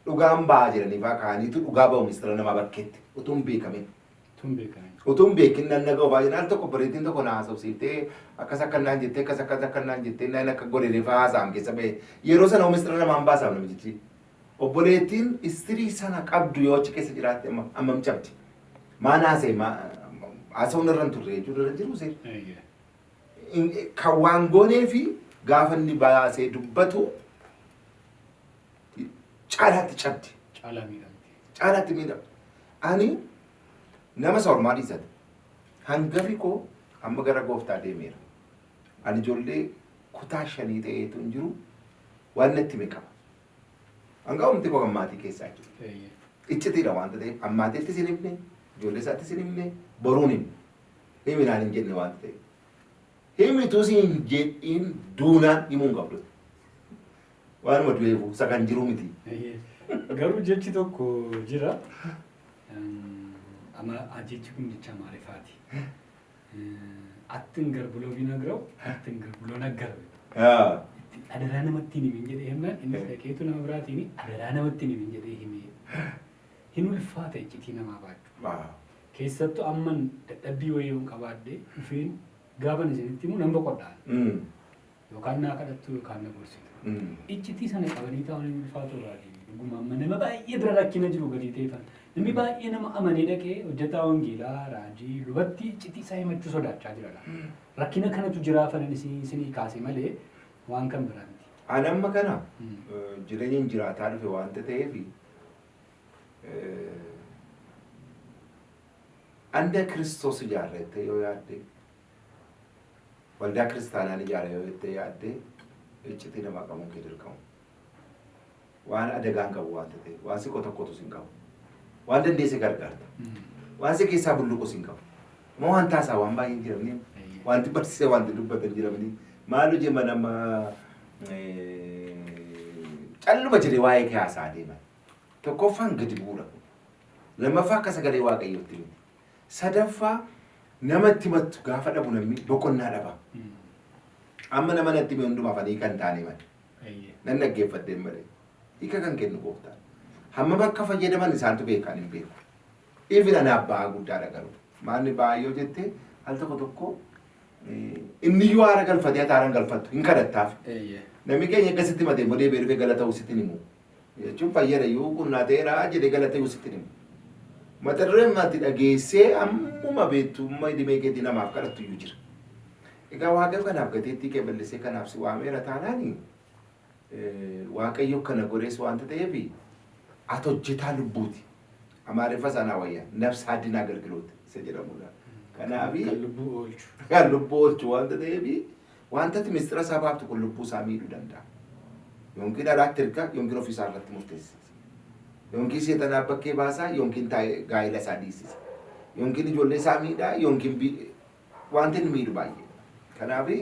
Dhugaan ba'aa jiranii fa'aa kaaniitu dhugaa ba'u mistira namaa bakkeetti utuu hin beekamin. Tun beekame. Utuu hin beekin nan dhaga'u baay'een. Al tokko bareetiin tokko na haasofsiiftee akkas akka naan jettee, akkas akkas akka naan jettee, naan akka godhee fa'aa haasa'an keessa ba'e. Yeroo sana mistira namaan baasaaf namichichi. Obboleettiin istirii sana qabdu yoo achi keessa jiraatte amma ammam cabdi. Maan haasa'e, haasa'uun irra hin turre jechuun irra jiru seera. Kan waan goonee fi gaafa inni baasee dubbatu caalaatti cabdi. Caalaa miidhamti. Caalaatti miidhama. Ani nama isa ormaa dhiisate. Hangafi koo amma gara gooftaa deemeera. Ani ijoollee kutaa shanii ta'eetu hin jiru, waan natti hime qaba. Hangafumti koo kan maatii keessaa jechuudha. Iccitiidha waanta ta'eef ammaatiittis hin himne, ijoollee isaattis hin himne, boruun himne. Himi naan hin jenne waanta ta'eef. Himitu si hin jedhin duunaan himuu hin qabdu. Waanuma du'eefu isa kan jiru miti. Garuu jechi tokko jira. Ama jechi kun jecha Amaariffaati. አትንገር ብሎ ቢነግረው አትንገር ብሎ ነገረው። Adaraa namatti hin himin jedhee himnaan, innis dhaqeetu nama biraatiin adaraa namatti hin himin jedhee himee. Hin ulfaata iccitii namaa baachuu. Keessattuu amman dadhabbii wayii yoon qabaadhe dhufeen gaafan isinitti himu nan boqodhaan. Yookaan naa kadhattu yookaan na gorsitu. Iccitii sana qabanii taa'uun hin ulfaatu irraa dhuguma amma nama baay'ee bira rakkina jiru gadi ta'eefan. Namni baay'ee nama amanee dhaqee hojjetaa wangeelaa, raajii, lubatti iccitii isaa himachuu sodaachaa jira. Rakkina kanatu jiraafanan isinii kaase malee waan kan biraa miti. Ani amma kana jireenya hin jiraataa dhufe waanta ta'eef, anda Kiristoos ijaarrattee yoo yaadde, waldaa kiristaanaan ijaara yoo jettee yaadde, iccitii namaa qabuun kee dirqamu. Waan adagaan qabu waanta ta'eef, waan si qotokkotus hin qabu. Waan dandeesse gargaarta. Waan si keessaa bulluqus hin qabu. Amma waan taasaa waan baay'een hin jiramni. Wanti barsiisee wanti dubbatan hin jiramni. Maal hojii nama calluma jedhee waa'ee kee haasaa deeman. Tokkoffaan gadi bu'uudha. Lammaffaa akka sagalee Waaqayyootti miti. Sadaffaa nama itti himattu gaafa dhabu namni boqonnaa dhaba. Amma nama natti hime hundumaaf ani kan taane malee. Nan dhaggeeffadheen malee. Hiika kan kennu gooftaan. Hammam akka fayyadaman isaantu beekan, hin beeku. Even ani abbaa guddaadha garuu. Maalni baay'oo jettee al tokko tokko Inni iyyuu haara galfatee ati haara hin galfattu hin kadhattaaf. Namni keenya akkasitti matee immoo deebi'ee dhufee galata sitti himu. Jechuun fayyada iyyuu kun naa ta'eera jedhee galata sitti himu. Mata dureen ati dhageessee ammuma beektummaa dhimee keetii namaaf kadhattu iyyuu jira. Egaa Waaqayyo kanaaf gateettii kee bal'isee kanaaf si waameera taanaani Waaqayyo kana godhees waanta ta'eef ati hojjetaa lubbuuti. Amaariffa sanaa wayya ነፍስ አድን አገልግሎት isa jedhamudha. Kanaafi Kan lubbuu oolchu. Kan lubbuu oolchu waanta ta'eef wanta ati mistira isaa baaftu kun lubbuu isaa miidhuu danda'a. Yookiin dhalaatti erga yookiin ofiisaa irratti murteessisa. Yookiin seexanaa bakkee baasaa yookiin gaa'ela isaa dhiisisa. Yookiin ijoollee isaa miidhaa yookiin wanta inni miidhu baay'ee. Kanaafi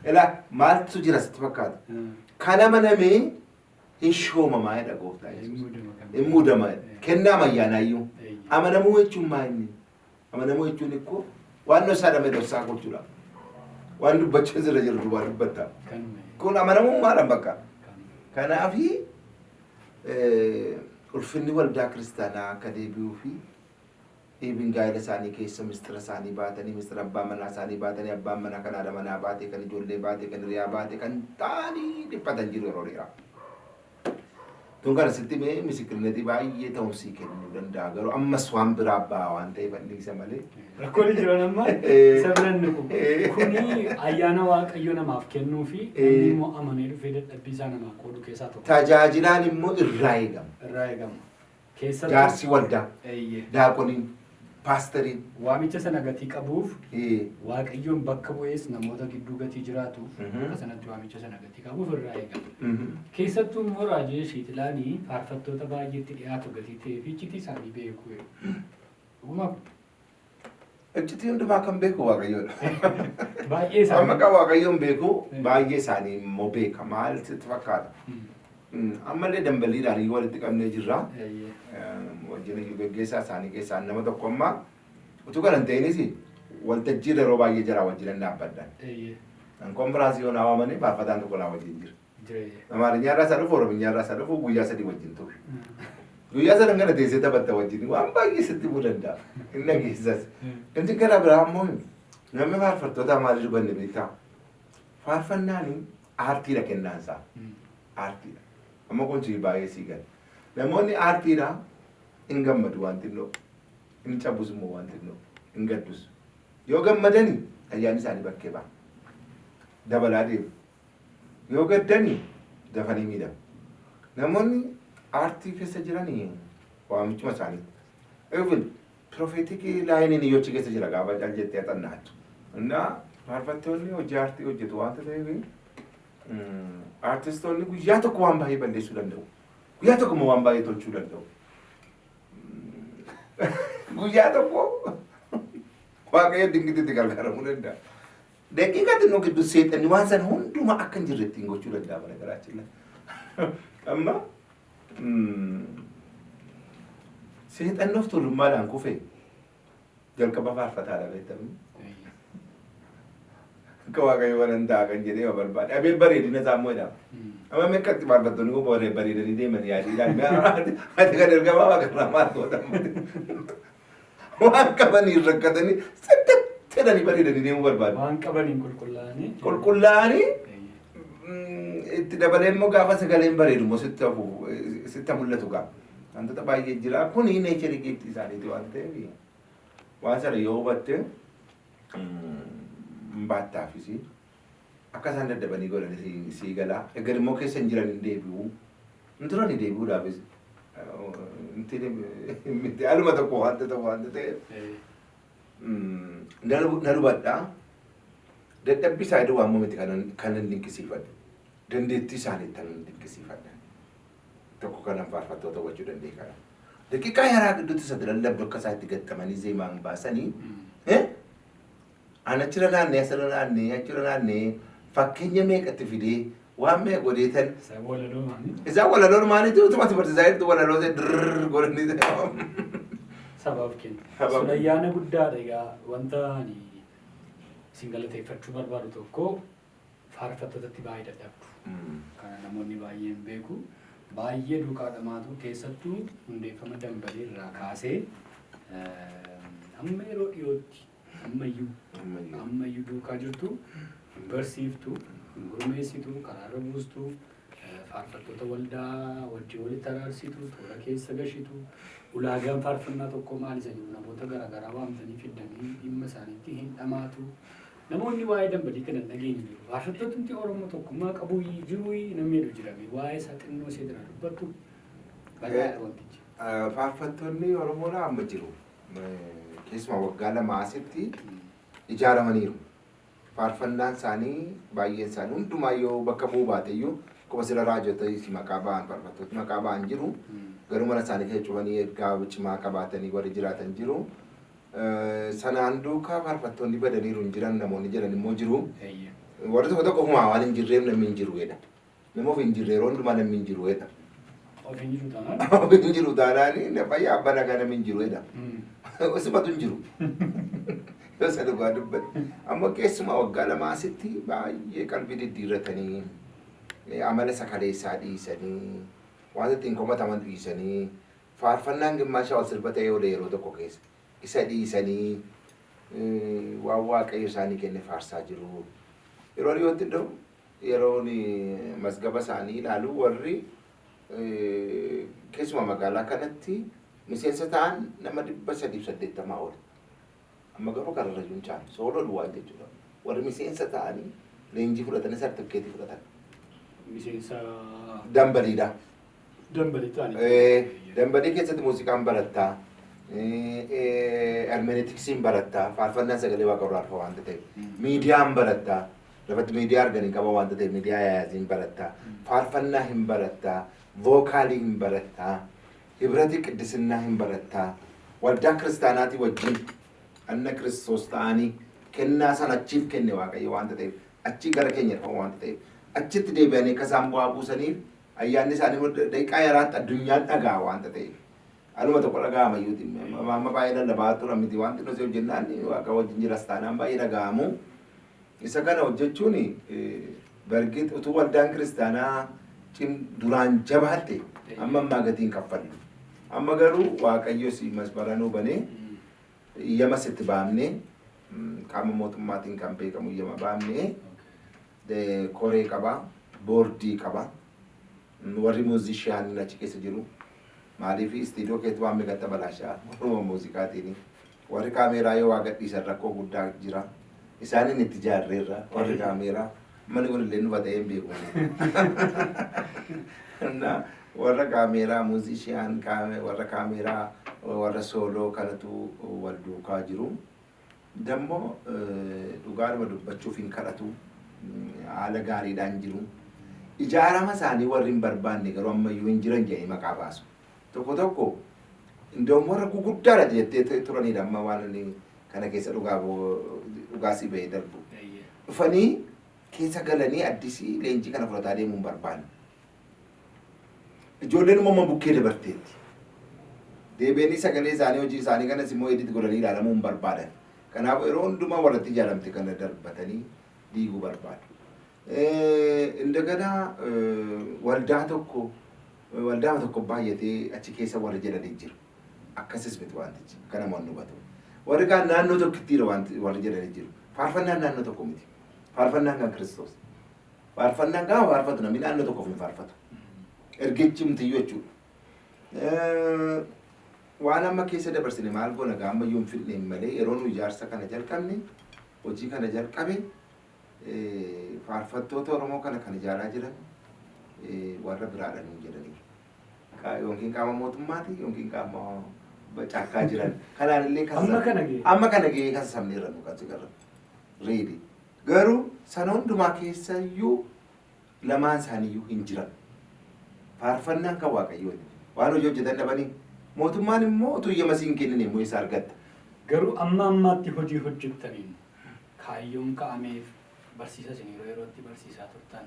ilaa maaltu jira sitti fakkaata? Kan amanamee hin shoomamaa jedha gooftaa Yesuus. Hin muudama. Kennaa ayyaanaayyuu. Amanamuu jechuun maal inni? Amanamuu jechuun ikkoo waan dhoksaa dhamee dhoksaa gochuudha. Waan dubbachuu sirra jiru duwwaa dubbatta. Kun amanamummaadhaan bakka. Kanaafi ulfinni waldaa kiristaanaa akka deebi'uu fi dhiibin gaa'ela isaanii keessa mistira isaanii baatanii, mistira abbaa manaa isaanii baatanii, abbaan manaa kan haadha manaa baatee, kan ijoollee baatee, kan hiriyaa baatee, kan ta'anii dhiphatan jiru yeroo dheeraa. Tun kana sitti mee misikirnetii baay'ee ta'umsii kennuu danda'a, garuu ammas waan biraa ba'a waan ta'eef anniisa malee. Rakkoon jiran amma isa biran nuqu. Kuni ayyaana Waaqayyo namaaf kennuu fi inni immoo amanee dhufee dadhabbii isaa namaa qoodu keessaa tokko. Tajaajilaan immoo irraa eegama. Irraa eegama. Keessattuu Jaarsi waldaa, daaqoniin, paastariin. Waamicha sana gatii qabuuf, Waaqayyoon bakka bu'ees namoota gidduu gatii jiraatuuf, akka sanatti waamicha sana gatii qabuuf irraa eegama. Keessattuu immoo Raajii Shiitilaanii faarfattoota baay'eetti dhiyaatu gatii ta'ee fi iccitii isaanii beeku. Dhuguma. Iccitii hundumaa kan beeku Waaqayyoodha. Baay'ee isaanii. Amma kan Waaqayyoon beeku baay'ee isaanii immoo beeka. Maal sitti fakkaata? Ammallee dambaliidhaan iyyuu walitti qabnee jirra. Wajjin iyyuu geggeessaa isaanii keessaa nama tokko amma utuu kana hin ta'inis waltajjii yeroo baay'ee jira wajjin dhaabbadhan. Kan konfiraansii yoo naa waamanii faarfataan tokko naa wajjin jira. Amaarinya irraa isa dhufu, Oromiyaa irraa isa dhufu, guyyaa 3 wajjin ture. Guyyaa sadan kana teessee taphatta wajjin waan baay'ee sitti himuu danda'a. Inni dhageessas. Inni gara biraa immoo namni faarfattoota maal dubanne beektaa? Faarfannaan aartiidha kennaan isaa. Aartiidha. Amma kun si baay'ee sii gala. Namoonni aartiidha hin gammadu waan xinnoo. Hin cabus immoo waan xinnoo. Hin gaddus. Yoo gammadani ayyaanni isaanii bakkee ba'a. Dabalaa deemu. Yoo gaddani dafanii miidhamu. Namoonni aartii keessa jiranii waamichuma isaaniitti. Even prophetic lineiin iyyuu achi keessa jira gaafa cal jettee xannaattu. Innaa faarfattoonni hojii aartii hojjetu waanta ta'eef aartistoonni guyyaa tokko waan baay'ee balleessuu danda'u. Guyyaa tokko immoo waan baay'ee tolchuu danda'u. Guyyaa tokko Waaqayyo dinqitiitti gargaaramuu danda'a. Daqiiqaa xinnoo gidduu seexanni waan sana hundumaa akka hin jirre ittiin gochuu danda'a mana garaachilla. Amma seexanni of tuulummaadhaan kufe jalqaba faarfataadha beektamni. Akka Waaqayyo waan hin ta'a kan jedhee barbaade. Abeel bareedina isaa immoo jedhama. Amma meeqatti faarfattoonni kun bareedanii deeman yaadiidhaan. Ati kan ergamaa waaqarraa maal goota? Waan qabaniin rakkatanii saddeet jedhanii bareedanii deemuu barbaadu. Waan qabaniin qulqullaa'anii. Qulqullaa'anii itti dabalee immoo gaafa sagaleen bareedu immoo sitti hafu sitti mul'atu gaa. Wantoota baay'ee jira. Kuni nature gift isaaniiti waan ta'eef waan sana yoo hubatte hin baattaafis akka isaan daddabanii godhan sii galaa. Egaa immoo keessa hin jiran hin deebi'u. Hin turani deebi'uudhaafis. Miti haaluma tokko wanta ta'u wanta ta'eef na hubadhaa. Dadhabbii isaa iddoo waamuu miti kanan dinqisiifadhu. Dandeettii isaanii kanan dinqisiifadha. Tokko kanan faarfattoota hubachuu danda'e kana. Daqiiqaa yaraa gidduutti isa lallabdu akka isaa itti gaxxamanii zeemaan baasanii an achirra naannee asirra naannee achirra naannee fakkeenya meeqatti fidee waan meeqa godheetan. Isaan walaloo maanii? Isaan walaloo maaliitu utuma ati barsiisaa jirtu walaloo ta'e dirrrr godhanii sabaaf kennu. Sabaaf. Sun ayyaana guddaadha. Egaa wanta ani isin galateeffachuu barbaadu tokko faarfattootatti baay'ee dadhabdu. Kana namoonni baay'een beeku. Baay'ee duukaa dhamaatu, keessattuu hundeeffama dambalii irraa kaasee amma yeroo dhiyootti amma Ammayyuu Ammayyuu. ammayyuu duukaa jirtu, hin barsiiftu, hin gurmeessitu, karaarra buustu, faarfattoota waldaa wajjin walitti araarsitu, toora keessa gashitu, ulaagaan faarfannaa tokko maal isa jedhu namoota garaagaraa waamtanii fiddanii dhimma isaaniitti hin dhamaatu. Namoonni waa'ee dambalii kana hin dhageenye jiru. Faarfattootni Oromoo tokkummaa qabu jiru namni jedhu jirame waa'ee isaa xinnoo ishee jira dubbattu bal'aadha wantichi. Faarfattoonni Oromoodhaa amma jiru. Keessumaa waggaa 2 asitti ijaaramaniiru. Faarfannaan isaanii baay'een isaanii hundumaa yoo bakka bu'uu baate iyyuu akkuma sila raajota maqaa ba'an faarfattooti maqaa ba'an jiru. Garuu mana isaanii keessa cufanii ergaa cimaa qabaatanii warri jiraatan jiru. Sanaan duukaa faarfattoonni badaniiru hin jiran namoonni jedhan immoo jiru. Warri tokko tokko ofumaa waan hin jirreef namni hin jiru jedha. Nama of hin jirre yeroo hundumaa namni hin jiru jedha. Of hin jiru taanaan. Of hin jiru taanaan fayyaa abbaa nagaa namni hin jiru jedha. Osumatu hin jiru. Yoo isa dhugaa dubbate. Amma keessumaa waggaa 2 asitti baay'ee qalbii diddiirratanii amala sakaleessaa dhiisanii waan ittiin komataman dhiisanii faarfannaan gimmaashaa ol sirba ta'ee oole yeroo tokko keessa isa dhiisanii waan Waaqayyo isaanii kenne faarsaa jiru. Yeroo dhiyootti iddoo yeroon masgaba isaanii ilaalu warri keessumaa magaalaa kanatti miseensa ta'an nama 380 ol. Amma garuu kanarra hin caalu. Sooloo duwwaa jechuudha. Warri miseensa ta'anii leenjii fudhatanii sartifikeetii fudhatan. Miseensa Dambaliidha. Dambalii ta'anii. Dambalii keessatti muuziqaan barattaa. Hermeneetiksiin barattaa. Faarfannaan sagalee waaqa irraa dhufa waanta ta'eef. Miidiyaan barattaa. Lafatti miidiyaa arganii qaba waanta ta'eef miidiyaa yaayaasiin barattaa. Faarfannaa hin barattaa. Vookaalii hin barattaa. Hibrati qiddisinnaa hin barattaa. Waldaa kiristaanaatii wajjin anna Kiristoos ta'anii kennaa sana achiif kenne Waaqayyo waanta ta'eef achii gara keenya dhufa waanta ta'eef achitti deebi'anii akka isaan bu'aa buusaniif ayyaanni isaanii daqiiqaa yaraatti addunyaan dhagaa waanta ta'eef. Aluma tokko dhaga'ama iyyuuti. Amma baay'ee lallabaa turan miti wanti nuti hojjennaan Waaqa wajjin jiras taanaan baay'ee dhaga'amu. Isa kana hojjechuun bargit utuu waldaan kiristaanaa duraan jabaatte amma ammaa gatiin kaffallu. Amma garuu Waaqayyo si masbaranuu banee iyyama sitti baamnee qaama mootummaatiin kan beekamu iyyama baamnee koree qaba, boordii qaba, warri muuzishiyaaniin achi keessa jiru. Maaliif istiidiyoo keetti waan meeqatti balaashaa warruma muuziqaatiin warri kaameeraa yoo waa gadhiisan rakkoo guddaa jira. Isaaniin itti ijaarreerra warri kaameeraa manni kun illee nufa ta'ee hin beeku. Warra kaameeraa muuzishiyaan warra kaameeraa warra sooloo kanatu wal duukaa jiru. Dammoo dhugaadhuma dubbachuuf hin kadhatu haala gaariidhaan jiru. Ijaarama isaanii warri hin barbaanne garuu ammayyuu hin jiran jedhanii maqaa baasu. Tokko tokko indoom warra guguddaadha jettee turanidha amma waan inni kana keessa dhugaasii bahee darbu. Dhufanii keessa galanii addisii leenjii kana fudhataa deemuu hin barbaanne. Ijoolleen immoo bukkee dabarteetti. Deebi'anii sagalee isaanii hojii isaanii kanas immoo edit godhanii ilaalamuu hin barbaadan. Kanaaf yeroo hundumaa warratti ijaaramte kana darbatanii diiguu barbaadu. Indaganaa waldaa tokko waldaa tokko baay'atee achi keessa warri jedhanii jiru. Akkasis miti wantichi akka namoonni hubatu. Warri kaan naannoo tokkittiidha warri jedhanii jiru. Faarfannaan naannoo tokko miti. Faarfannaan kan Kiristoos. Faarfannaan gaafa faarfatu namni naannoo tokkoof hin faarfatu. Ergichi mitiyyuu jechuudha. Waan amma keessa dabarsine maal goona gaa ammayyuu hin fidne malee yeroo nu ijaarsa kana jalqabne hojii kana jalqabe faarfattoota Oromoo kana kan ijaaraa jiran warra biraadha nuun jedhaniiru. Yookiin qaama mootummaati yookiin qaama caakkaa jiran. Kanaan illee Amma kana ga'e. Amma kana ga'ee kan sabneerra nu kan sigarra. Reedi. Garuu sana hundumaa keessayyuu lamaan isaaniiyyuu hin jiran. Faarfannaan kan Waaqayyooti. Waan hojii hojjetan dhabanii. Mootummaan immoo utuu iyyama siin kennine immoo isa argatta. Garuu amma ammaatti hojii hojjettaniin kaayyoon ka'ameef barsiisa isin yeroo yerootti barsiisaa turtan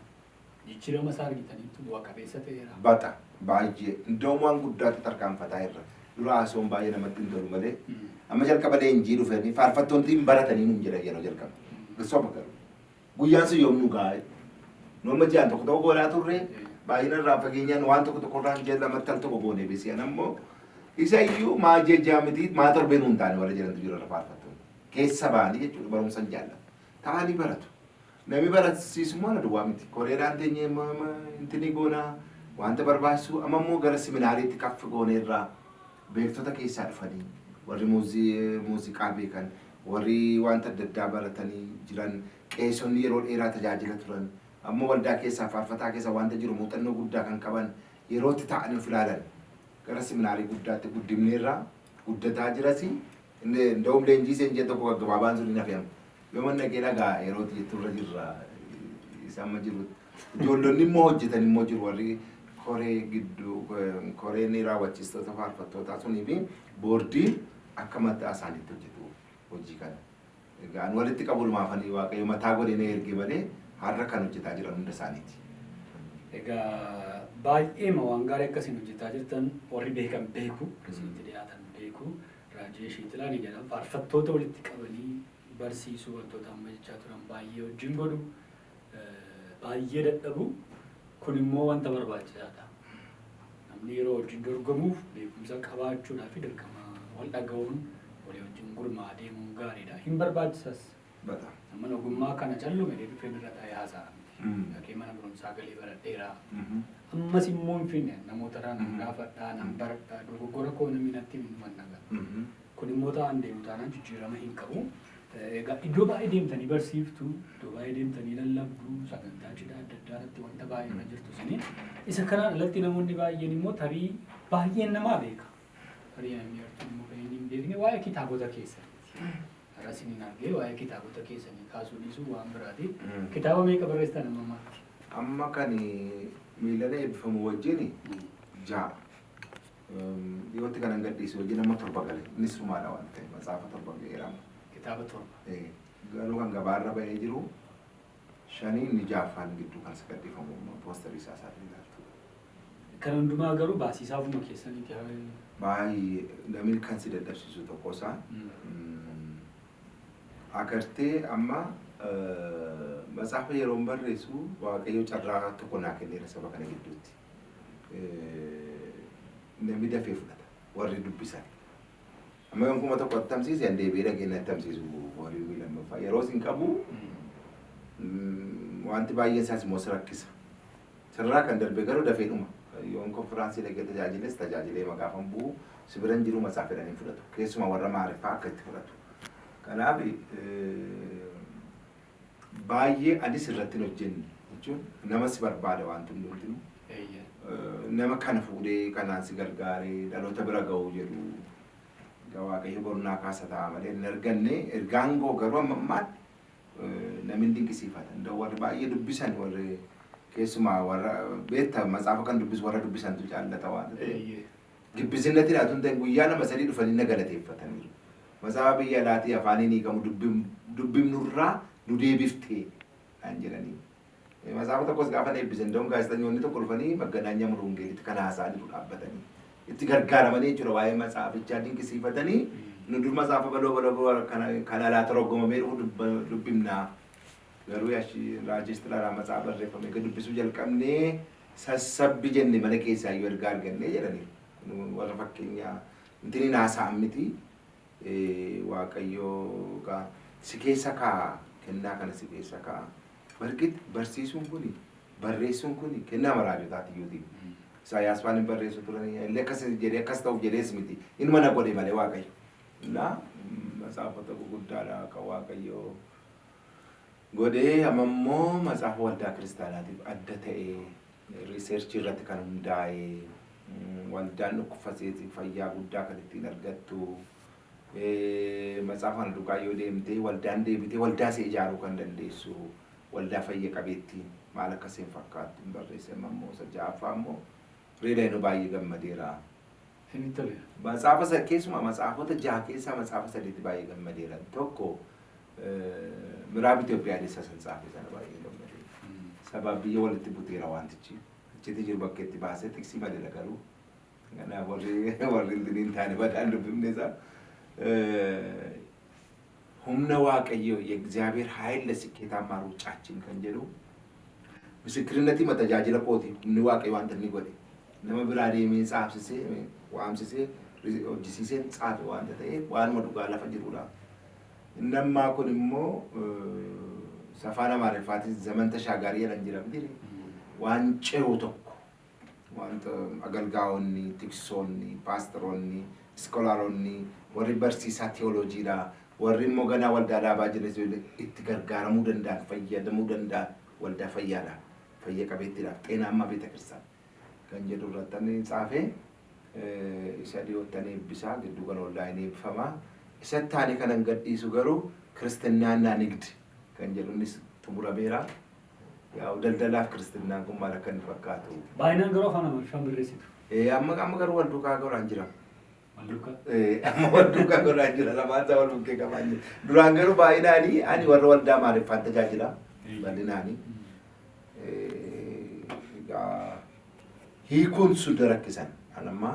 jijjiirama isaa argitaniitu bu'a qabeessa ta'eera. Bata baay'ee iddoo waan guddaatti tarkaanfataa irra. Dura haasawuun baay'ee namatti hin tolu malee. Amma jalqaba leenjii dhufanii faarfattoonni hin baratanii nuun jedhan yeroo jalqaba. Soba garuu. Guyyaan sun yoom nu gaa'e? Nu amma ji'aan tokko tokko goonaa turre baay'ina irraa fageenyaan waan tokko tokko irraan ji'a lamatti al tokko goonee bisi'an ammoo isa iyyuu maa ji'a ji'a miti maa torbee nuun taane warra jedhantu jira irra faarfattoonni. Keessa ba'anii jechuudha barumsa hin jaallatu. Ta'anii baratu. Namni barsiisu immoo ana duwwaa miti. Koreedhaan teenyee intini goonaa wanta barbaachisu amma immoo gara seminaariitti kaffi gooneerraa beektota keessaa dhufanii warri muuziqaa beekan, warri wanta adda addaa baratanii jiran, qeesonni yeroo dheeraa tajaajila turan, ammoo waldaa keessaa faarfataa keessa wanta jiru muuxannoo guddaa kan qaban yerootti ta'anii of ilaalan gara seminaarii guddaatti guddifneerraa guddataa jirasi. Nda'um leenjii seen jee tokko gaggabaabaan sun hin hafeemu. Yoo manna kee dhagaa yerootti jetturra jirra isa amma jiru. Ijoollonni immoo hojjetan immoo jiru warri koree gidduu koreen raawwachiistota faarfattootaa sunii fi boordiin akka mataa isaaniitti hojjetu hojii kana. Egaa walitti qabulumaafanii Waaqayyo mataa godhee na erge malee har'a kan hojjetaa jiran hunda isaaniiti. Egaa baay'eema waan gaarii akkasiin hojjetaa jirtan warri beekan beeku, warri isinitti dhiyaatan beeku. Raajesh Xilaanii jedhama. Faarfattoota walitti qabanii barsiisuu wantoota amma jechaa turan baay'ee wajjin godhu, baay'ee dadhabu. Kun immoo wanta barbaachisaadha. Namni yeroo wajjin dorgomuuf beekumsa qabaachuudhaa fi dirqama wal dhaga'uun walii wajjin gurmaa deemuun gaariidha. Hin barbaachisas. Namni ogummaa kana callume dhufee irra taa'ee haasa'a miti. Dhaqee mana barumsaa galee baradheera. Ammas immoo hin finne namoota irraa nan gaafadhaa, nan baradhaa, dogoggora koo namni natti himu nan dhaga'a. Kun immoo ta'an deemu taanaan jijjiirama hin qabu. Egaa iddoo baay'ee deemtanii barsiiftu, iddoo baay'ee deemtanii lallabdu, sagantaa cidhaa adda addaa irratti wanta baay'ee irra jirtu sini. Isa kanaan alatti namoonni baay'een immoo tarii baay'een namaa beeka. Tarii namni yartuu immoo kan inni hin beekne waa'ee kitaabota keessaniiti. Har'a isiniin argee waa'ee kitaabota keessanii kaasuu dhiisuu waan biraati. Kitaaba meeqa barreessitan amma ammaatti? Amma kan miilana eebbifamu wajjin 6. Dhiyootti kanan gadhiisu wajjin amma 7 gale. Innis dhumaadha waan ta'eef matsaafa 7 ga'eera. Kitaaba 7. Garuu kan gabaarra ba'ee jiru 5 inni 6ffaan gidduu kan gadhiifamu poosterii isaa isaatiin ilaaltu. Kan hundumaa garuu baasiisaa ofuma keessaniiti. Baay'ee namni kan si dadhabsiisu tokko isaa. Agartee amma matsaafa yeroo barreessu Waaqayyo carraa tokko naa kenneera saba kana gidduutti. Namni dafee fudhata warri dubbisan. Amma yoon 1000 attamsiise an deebi'ee dhageen attamsiisu warri lammaffaa. Yeroo isin qabu wanti baay'een isaas immoo si rakkisa. Sirraa kan darbe garuu dafee dhuma. Yoon konfiraansii dhagee tajaajiles tajaajilee maqaafan bu'u si biran jiru matsaafa jedhanii fudhatu. Keessumaa warra maariffaa akka itti fudhatu. Kanaaf baay'ee anis irratti hin hojjenne jechuun nama si barbaada wanti hundumtinuu. Nama kana fuudhee kanaan si gargaaree dhaloota bira ga'uu jedhu Waaqayyo bornaa kaasa ta'a malee hin arganne. Ergaan koo garuu amma ammaatti namni dinqisiifata. Warri baay'ee dubbisan warri keessumaa warra beektaa matsaafa kan dubbisu warra dubbisantu jaallata waan ta'eef. Gibbisinnatti dhiyaatu hin ta'in guyyaa 2-3 dhufanii na galateeffataniiru. Matsaafa biyya alaatii afaaniin hiikamu dubbifnurraa nu deebiftee kan jedhanii. Matsaafa tokkos gaafa eebbisan da'uun gaazexeessitoonni tokko dhufanii Magganaanyaa Muluungeelitti kan haasa'anii jiru dhaabbatanii. Itti gargaaramanii jechuudha waa'ee matsaafichaa dinqisiifatanii nu dur matsaafa baloo baloo kan alaa toroggomamee dhufu dubbifnaa. Garuu Raajesh Xilaraa matsaafa barreeffame egaa dubbisuu jalqabnee sassabbi jenne mana keessaa iyyuu ergaa argannee jedhaniiru. Warra fakkeenyaa intini haasa'an miti. Waaqayyo si keessa kaa'a kennaa kana si keessa kaa'a. Bargit barsiisuun kuni barreessuun kuni kennaa maraajotaati iyyuuti. Isaayyaas waan hin barreessu turanii illee akkas jedhee akkas ta'uuf jedhees miti. Inuma na godhe malee Waaqayyo. Na matsaafota guguddaadha kan Waaqayyo godhee amma immoo matsaafa waldaa kiristaanaatiif adda ta'ee riiseerchii irratti kan hundaa'e waldaan dhukkubsateeti fayyaa guddaa kan ittiin argattu. Matsaafa kana duukaa yoo deemtee waldaan deebitee waldaa ishee ijaaruu kan dandeessu waldaa fayya qabeettii maal akka isheen fakkaattu hin barreesse. Amma immoo isa 6ffaa immoo reeda inni baay'ee gammadeera. Matsaafa keessumaa matsaafota 6 keessaa matsaafa 3tti baay'ee gammadeera. Tokko Miraab Itoophiyaa keessa san tsaafe sana baay'ee gammadeera. Sabab biyya walitti buteera wantichi. Achitti jiru bakkeetti baasee tiksii maleera garuu. Kanaaf warri hin taane badaan dubbifne isaa. Humna Waaqayyoo የእግዚአብሔር ኃይል ለስኬታማ ሩጫችን kan jedhu ምስክርነtii tajaajila kooti humni Waaqayyo wanta inni godhe nama biraa deemee tsaafsisee waamsisee hojjisiisee tsaafe wanta ta'eef waanuma dhugaa lafa jirudha. Inni ammaa kun immoo afaan Amaariffaatiin ዘመን ተሻጋሪ jedhan jira miti, waan ce'u tokko, wanta agalgaa'onni, tiksoonni, paasteroonni, iskolaaronni, warri barsiisaa teolojiidha, warri immoo ganaa waldaa dhaabaa jiran itti gargaaramuu danda'an, fayyadamuu danda'an, waldaa fayyaadhaaf, fayya qabeettiidhaaf, ጤናማ ቤተ ክርስቲያን kan jedhu irratti inni tsaafee isa dhiyoottan eebbisaa giddu gala waldaa inni eebbifamaa. Isatti taane kanan gadhiisu garuu ክርስትናና ንግድ kan jedhu innis xumurameera. Yaa'u daldalaaf kiristinnaan kun maal akka inni fakkaatu. Baay'inaan garuu afaan Amaariffaan barreessitu. Amma garuu wal duukaa godhaan jira. Wal duukaa. Amma wal duukaa godhaan jira, lamaan isaa wal bukkee qabaan jira. Duraan garuu baay'inaanii ani warra waldaa Amaariffaan tajaajila bal'inaanii. Egaa hiikuun sun rakkisan. Ani amma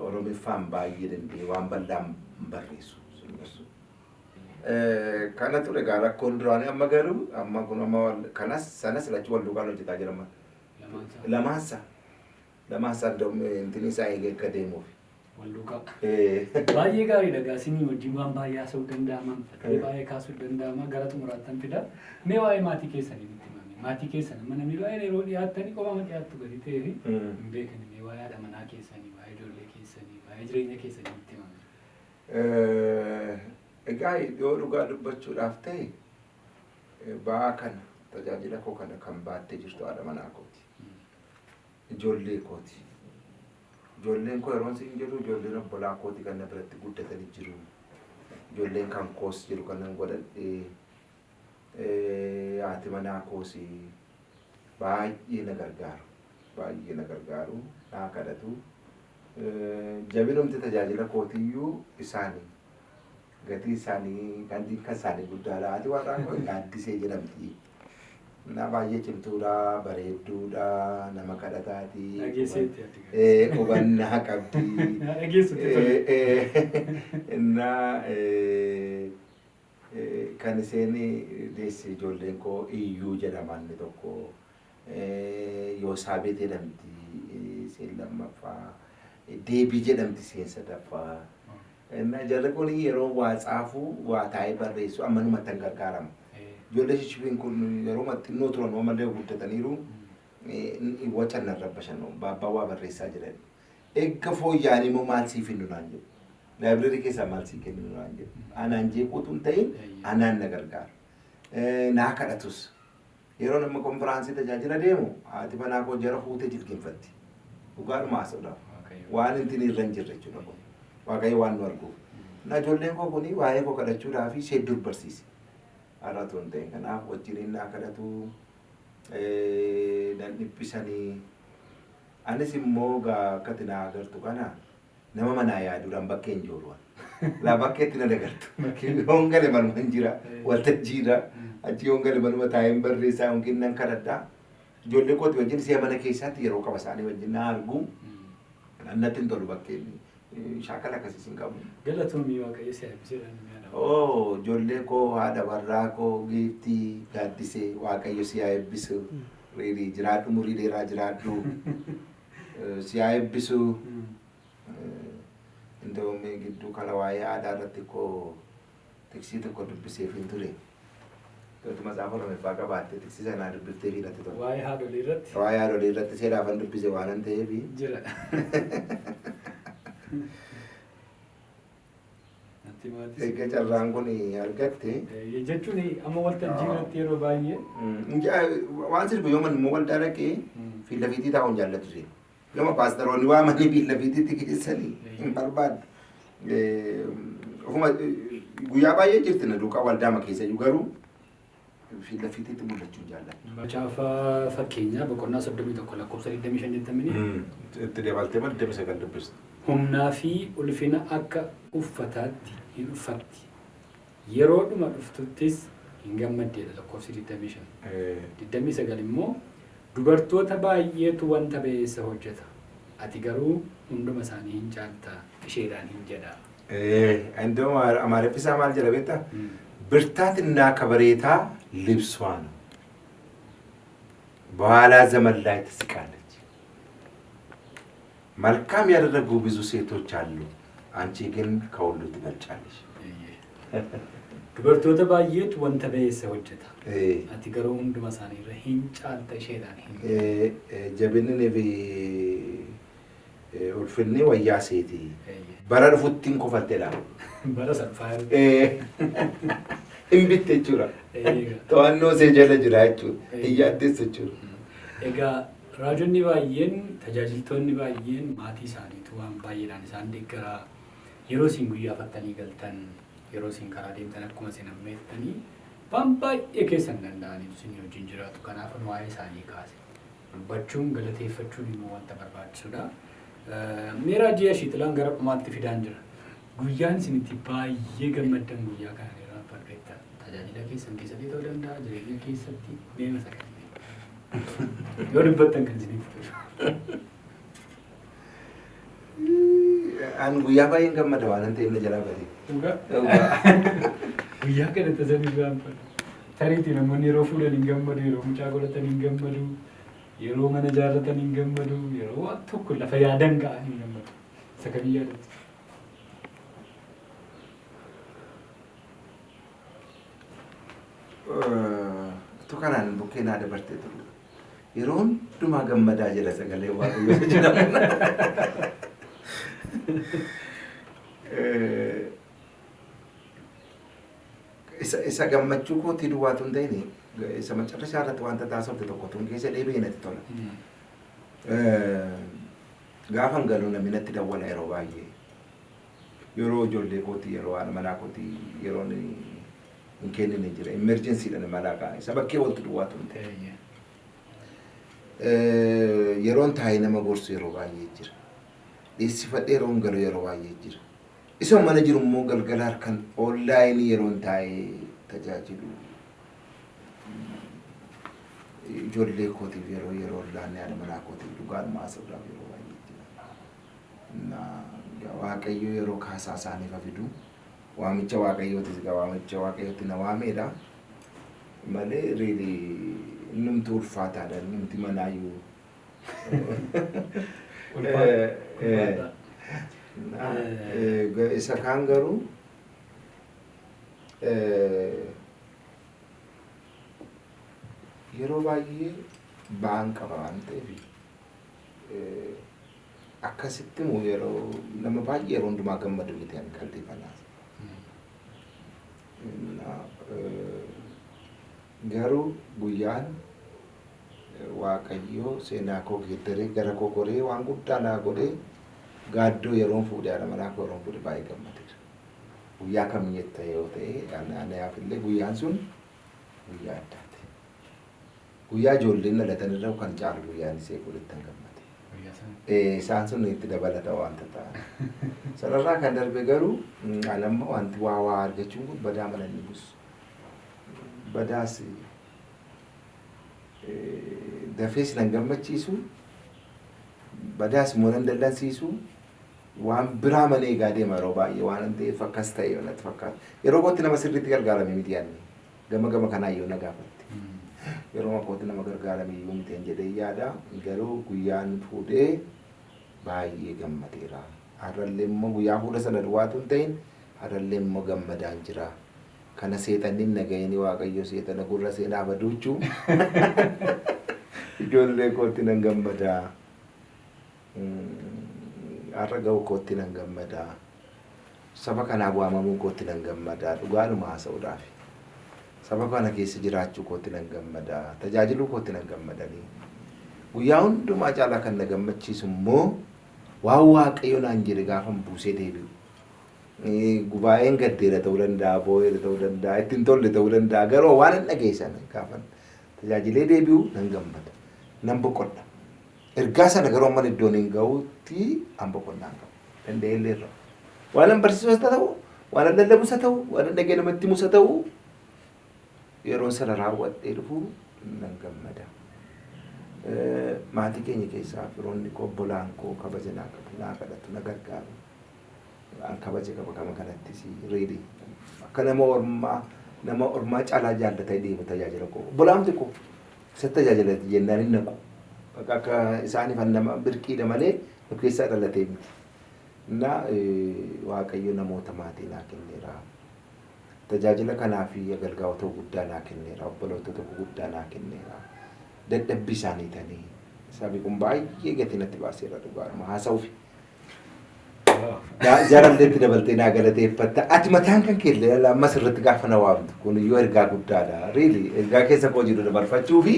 Oromiffaan baay'ee danda'e waan bal'aan hin barreessu. Kana ture egaa rakkoon duraanii. Amma garuu amma kun amma kanas sanas lachuu wal duukaan hojjetaa jira amma. Lamaan isaa. Lamaansa. Lamaansa intini isaa eegee akka deemuuf. Wal duukaa. Baay'ee gaariidha egaa, isinii wajjin waan baay'ee haasa'uu danda'ama, mata baay'ee kaasuu danda'ama, gara xumuraattan fida. Mee waa'ee maatii keessanii nutti himame. Maatii keessan amma namni baay'een yeroo dhiyaattanii qofama dhiyaattu gadi ta'ee fi hin beekan. Mee waa'ee haadha manaa keessanii, waa'ee ijoollee keessanii, waa'ee jireenya keessanii nutti himame. Egaa yoo dhugaa dubbachuudhaaf ta'e, ba'aa kana, tajaajila koo kana kan baattee jirtu haadha manaa kooti. Ijoollee kooti. Ijoolleen koo yeroo isin jedhu ijoolleen obbolaa kooti kan na biratti guddatanii jiru. Ijoolleen kan koos jiru kan nan godhadhee, haati manaa koos baay'ee na gargaaru. Baay'ee na gargaaru. Naa kadhatu. Jabinumti tajaajila kootiyyuu isaanii. Gatii isaanii kan isaanii guddaadha. Haati warraa koo Gaaddisee jedhamti. Na baay'ee cimtuudha, bareedduudha, nama kadhataati. Dhageesseetti ati. Hubannaa qabdi. Dhageessutti tole. Innaa kan isheen deesse ijoolleen koo Iyyuu jedhama inni tokko. Yoosaabeet jedhamti isheen lammaffaa. Deebii jedhamti isheen sadaffaa. Innaa jarri kun yeroo waa tsaafuu, waa taa'ee barreessu amma numatti hin gargaaramu. Ijoollee shishbiin kun yeroo xinnoo turan malee guddataniiru, wacan nan rabbashan, baabbaa waa barreessaa jiran. Eegga fooyya'anii immoo maal siif hinnu naan jedhu. Library keessaa maal sii kennu naan jedhu. Anaan jeequutu hin ta'in, anaan na gargaara. Naa kadhatus. Yeroo nama konfiraansii tajaajila deemu haati manaa koo jara fuutee jilgeenfatti. Dhugaadhuma haasa'uudhaaf. Waan intin irra hin jirre jechuudha kun. Waaqayyo waan nu arguuf. Na ijoolleen koo kuni waa'ee koo kadhachuudhaaf ishee dur barsiise. Har'a otoo hin ta'in, kanaaf wajjiniin naa kadhatu, nan dhiphisanii. Anis immoo gaa akkati naa agartu kana nama manaa yaaduudhaan bakkee hin jooru. Laa bakkeetti na dagartu. Yoon gale manuma hin jira, waltajjiidha. Achi yoon gale manuma taa'een barreessaa yookiin nan kadhadhaa. Ijoollee kooti wajjin si'a mana keessaatti yeroo qaba isaanii wajjin na argu. Natti hin tolu bakkeen, shaakala akkasiis hin qabu. Galatoomii, Waaqayyo si eebbiseedha. Oo, ijoollee koo, haadha warraa koo giiftii Gaaddisee, Waaqayyo si haa eebbisu. Really, jiraadhu, umurii dheeraa jiraadhu. Si haa eebbisu. Indoomee gidduu kana waa'ee aadaa irratti koo tiksii tokko dubbiseef hin ture. Yootu matsaafa Oromeeffaa qabaatte tiksii sanaa dubbiftee fiilatti tola. Waa'ee haadholii irratti. Waa'ee haadholii irratti seeraafan dubbise waan ta'eef. Jira. Natti maatii. Egaa carraan kun argatte. Jechuun amma waltajjii irratti yeroo baay'ee. Waan sirbu yoo immoo waldaa dhaqee fiilla fiitii taa'uun jaallatu seenu. Yooma paastaroonni waamanii fiilla fiitiitti geessanii hin barbaaddu. Ofuma guyyaa baay'ee jirti na duukaa waldaama keessa iyyuu, garuu fiilla fiitiitti mul'achuu hin jaalladhu. Macaafa Fakkeenyaa boqonnaa 31 lakkoofsa 25 jettamini. Itti dabaltee 29 dubbistu. Humnaa fi ulfina akka uffataatti hin uffatti. Yeroodhuma dhuftuttis hin gammaddeedha lakkoofsi 25. 29 immoo dubartoota baay'eetu wanta ba'eessa hojjeta. Ati garuu hunduma isaanii hin caalta isheedhaan hin jedha. እንደውም አማርኛ maal jedha beektaa? ብርታትና ከበሬታ ልብሷ ነው። በኋላ ዘመን ላይ ትስቃለች። መልካም ያደረጉ ብዙ ሴቶች አሉ፣ አንቺ ግን ከሁሉ ትበልጫለሽ። Dubartoota baay'eetu wanta ba'eessa hojjeta. Ati garuu hunduma isaaniirra hin caalta isheedhaan hin. Jabinni fi ulfinni wayyaa seeti. Bara dhufutti hin kofaltedha. Bara salphaa. Hin bitte jechuudha. To'annoo see jala jira jechuudha. Hin yaaddeessu jechuudha. Egaa raajonni baay'een, tajaajiltoonni baay'een maatii isaaniitu waan baay'eedhaan isaan deeggaraa. Yeroo isin guyyaa fattanii galtan, yeroo isin karaa deemtan akkuma isin ammeettanii waan baay'ee keessan danda'aniitu isin wajjin jiraatu. Kanaaf waa'ee isaanii kaase. Dubbachuun galateeffachuun immoo wanta barbaachisudha. Mee raajii Ashiitilaan gara dhumaatti fidaan jira. Guyyaan isin itti baay'ee gammaddan guyyaa kana irraanfadheetta. Tajaajila keessan keessatti ta'uu danda'a, jireenya keessatti deema isa kan. Yoo dubbattan kan isinitti tolu. An guyyaa baay'een gammada waan ta'eef na jalaa bade. Dhugaa? Guyyaa kana tasan irraanfadhu. Tariitii namoonni yeroo fuudhan hin gammadu, yeroo mucaa godhatan hin gammadu, yeroo mana ijaarratan hin gammadu, yeroo waan tokko lafa yaadan ga'an hin gammadu. Isa kamii yaadattu? Tu kanaan bukkee naa dabartee turte. Yeroo hundumaa gammadaa jedha sagalee Waaqayyoo jedhamu. Isa gammachuu kootii duwwaatu hin ta'in, isa macarrashaa irratti wanta taasifte tokko tun keessa deebi'ee natti tola. Gaafan galu namni natti dawwala yeroo baay'ee. Yeroo ijoollee kootii, yeroo haadha manaa kootii, yeroo hin kennine jira. Emergencyidha malaa ka'a. Isa bakkee ooltu duwwaatu hin ta'in. Yeroon taa'ee nama gorsu yeroo baay'ee jira. Dhiyeessifadhee yeroon galu yeroo baay'ee jira. Isa mana jiru immoo galgala harkan online yeroon taa'ee tajaajilu. Ijoollee kootiif yeroo laanne, haadha manaa kootiif dhugaan haasa'uudhaaf yeroo baay'ee jira. Waaqayyo yeroo kaasaa isaaniif fidu, waamicha Waaqayyootis egaa waamicha Waaqayyootti na waameedha. Malee really innumti ulfaataadha, innumti manaayyuu. Ulfaata. Isa kaan garuu yeroo baay'ee ba'aan qaba waan ta'eef, akkasitti immoo yeroo nama baay'ee yeroo hundumaa gammadu miti ani qalbii kanaas. Garuu guyyaan Waaqayyoo seenaa koo geeddaree, gara koo goree, waan guddaa naa godhee, gaaddoo yeroon fuudhee, haadha manaa koo yeroon fuudhee baay'ee gammadeera. Guyyaa kam jetta yoo ta'e, anaaf illee guyyaan sun guyyaa addaati. Guyyaa ijoolleen dhalatan irra kan caalu guyyaan isee fuudhettan gammade. Isaan sun itti dabalata wanta ta'an. Sanarraa kan darbe garuu ani amma wanti waa waa argachuun kun badaa mana inni buusu. Badaas dafees nan gammachiisu, badaas immoo nan dallansiisu, waan biraa malee egaa deema yeroo baay'ee waan ta'eef akkas ta'e natti fakkaata. Yeroo kootti nama sirriitti gargaarame miti yaadne, gama gama kanaa yoo na gaafatte. Yeroo kootti nama gargaarame iyyuu miti jedhee yaada, garuu guyyaan fuudhee baay'ee gammadeera. Har'allee immoo guyyaa fuudha sana duwwaatu hin ta'in, har'allee immoo gammadaan jira. Kana seexanni nagayini, Waaqayyo seexana gurra seenaa baduuchuu, ijoollee kootti nan gammadaa. Har'a ga'u kootti nan gammadaa. Saba kanaaf waamamuu kootti nan gammadaa. Dhugaadhuma haasa'uudhaaf. Saba kana keessa jiraachuu kootti nan gammadaa. Tajaajiluu kootti nan gammadanii. Guyyaa hundumaa caalaa kan na gammachiisu immoo waan Waaqayyo naan jedhe gaafan buusee deebi'u. Gubaa'een gaddeera ta'uu danda'a, boo'eera ta'uu danda'a, ittiin tolle ta'uu danda'a. Garuu waan hin dhageessan gaafan tajaajilee deebi'u nan gammada. Nan boqodha. Ergaa sana garuu amma iddoon hin ga'utti an boqonnaa hin qabu. Danda'ee illee irra. Waan an barsiisus haa ta'u, waan an lallabus haa ta'u, waan an dhagee namatti himus haa ta'u, yeroo sana raawwadhee dhufu nan gammada. Maatii keenya keessaa firoonni koo, obbolaan koo kabaja naa qabu, naa kadhatu, na gargaaru. An kabaja qaba kama kanattis really. Akka nama ormaa caalaa jaallatee deemu tajaajila koo. Obbolaamti koo isa tajaajila jennaan hin naqu. Akka isaaniif nama birqiidha malee nu keessaa dhalatee miti. Na Waaqayyo namoota maatii naa kenneera. Tajaajila kanaa fi agalgaa'ota guddaa naa kenneera. Obboloota tokko guddaa naa kenneera. Dadhabbii isaanii tanii sabi kun baay'ee gatii natti baaseera dhugaadhuma haasa'uuf. Jaalalleetti dabaltee naa galateeffatta. Ati mataan kan kee illee ammas irratti gaafa na waamtu kun iyyuu ergaa guddaadha. Really, ergaa keessa koo jiru dabarfachuu fi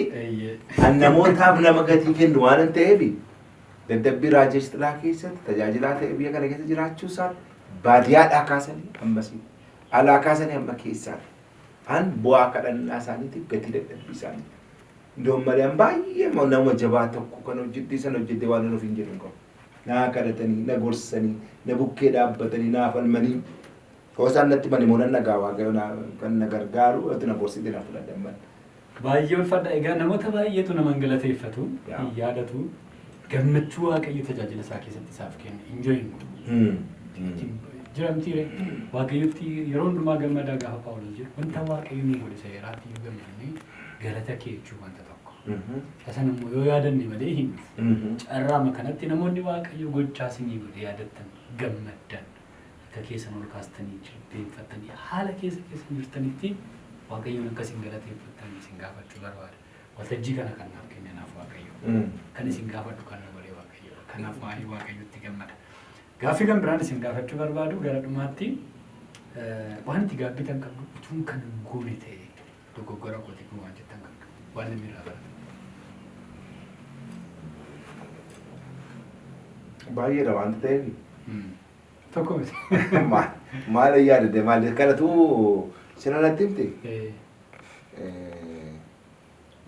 an namootaaf nama gatii kennu waan hin ta'eef, dadhabbii Raajesh Xilaa keessatti tajaajilaa ta'e biyya kana keessa jiraachuu isaa, baadiyyaadhaa kaasanii ammasii, alaa kaasanii amma keessaa, an bu'aa kadhannaa isaaniitiif, gatii dadhabbii isaaniitiif. Iddoo malee an baay'ee nama jabaa tokko kan hojjettee sana hojjettee waan of hin jedhu hin qabu. Naa kadhatanii, na gorsanii, na bukkee dhaabbatanii, naa falmanii. Yoo isaan natti mani immoo nan dhagaa. Waaqayyo kan na gargaaru yoo na gorsite na fudhadhan malee. Baay'ee ulfaadha. Egaa namoota baay'eetu nama hin galateeffatu, hin yaadatu. Gammachuu Waaqayyo tajaajila isaa keessatti isaaf kenne enjoy hin godhu. Jiramtiire Waaqayyotti yeroo hundumaa gammadaa gaafa Paawulos jedhu, wanta Waaqayyo nu godhe seeraatti yoo gammanne galata kee jechuun wanta tokko. Tasan immoo yoo yaadanne malee hin dhufu. Carraama kanatti namoonni Waaqayyo gochaa isinii godhe yaadattan, gammaddan, harka keessan ol kaastanii jilbeenfattanii haala keessa keessan jirtanitti Waaqayyoon akka isin galateeffattan isin gaafachuu barbaada. Waltajjii kana kan naaf kenne naaf Waaqayyo. Kan isin gaafadhu kan na godhe Waaqayyo. Kanaaf waa'ee Waaqayyotti gammada. Gaaffii kan biraan isin gaafachuu barbaadu gara dhumaatti, waan itti gaabbitan qabdu, utuun kan hin goone ta'e dogoggora kooti kun waan jettan qabdu, waan namni irraa baratu. Baay'eedha waanta ta'eef. Tokko miti. Maal yaadate, maal kanatu sina natti himte?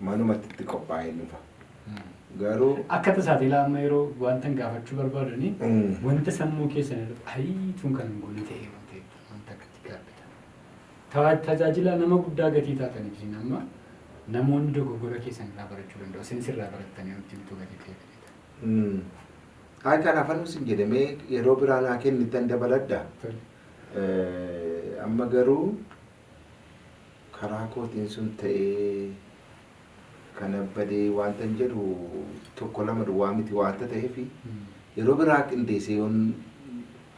Manumatti itti qophaa'ee dhufa. Garuu Akka tasaati ilaa amma yeroo wanta gaafachuu barbaadanii wanta sammuu keessan irratti ayiituun kan hin goone ta'e wanta wanta akkatti gaabbitan. Tajaajila nama guddaa gatii taataniif isin amma namoonni dogoggora keessan irraa barachuu danda'u. Isin sirraa barattanii nutti himtuu gatii ta'e. Ay, kanaaf anus hin jedhamee yeroo biraa naa kennitan dabaladha. Amma garuu karaa kootiin sun ta'ee kana badee wanta hin jedhu tokko lama duwwaa miti waanta ta'eef, yeroo biraa qindeessee yoon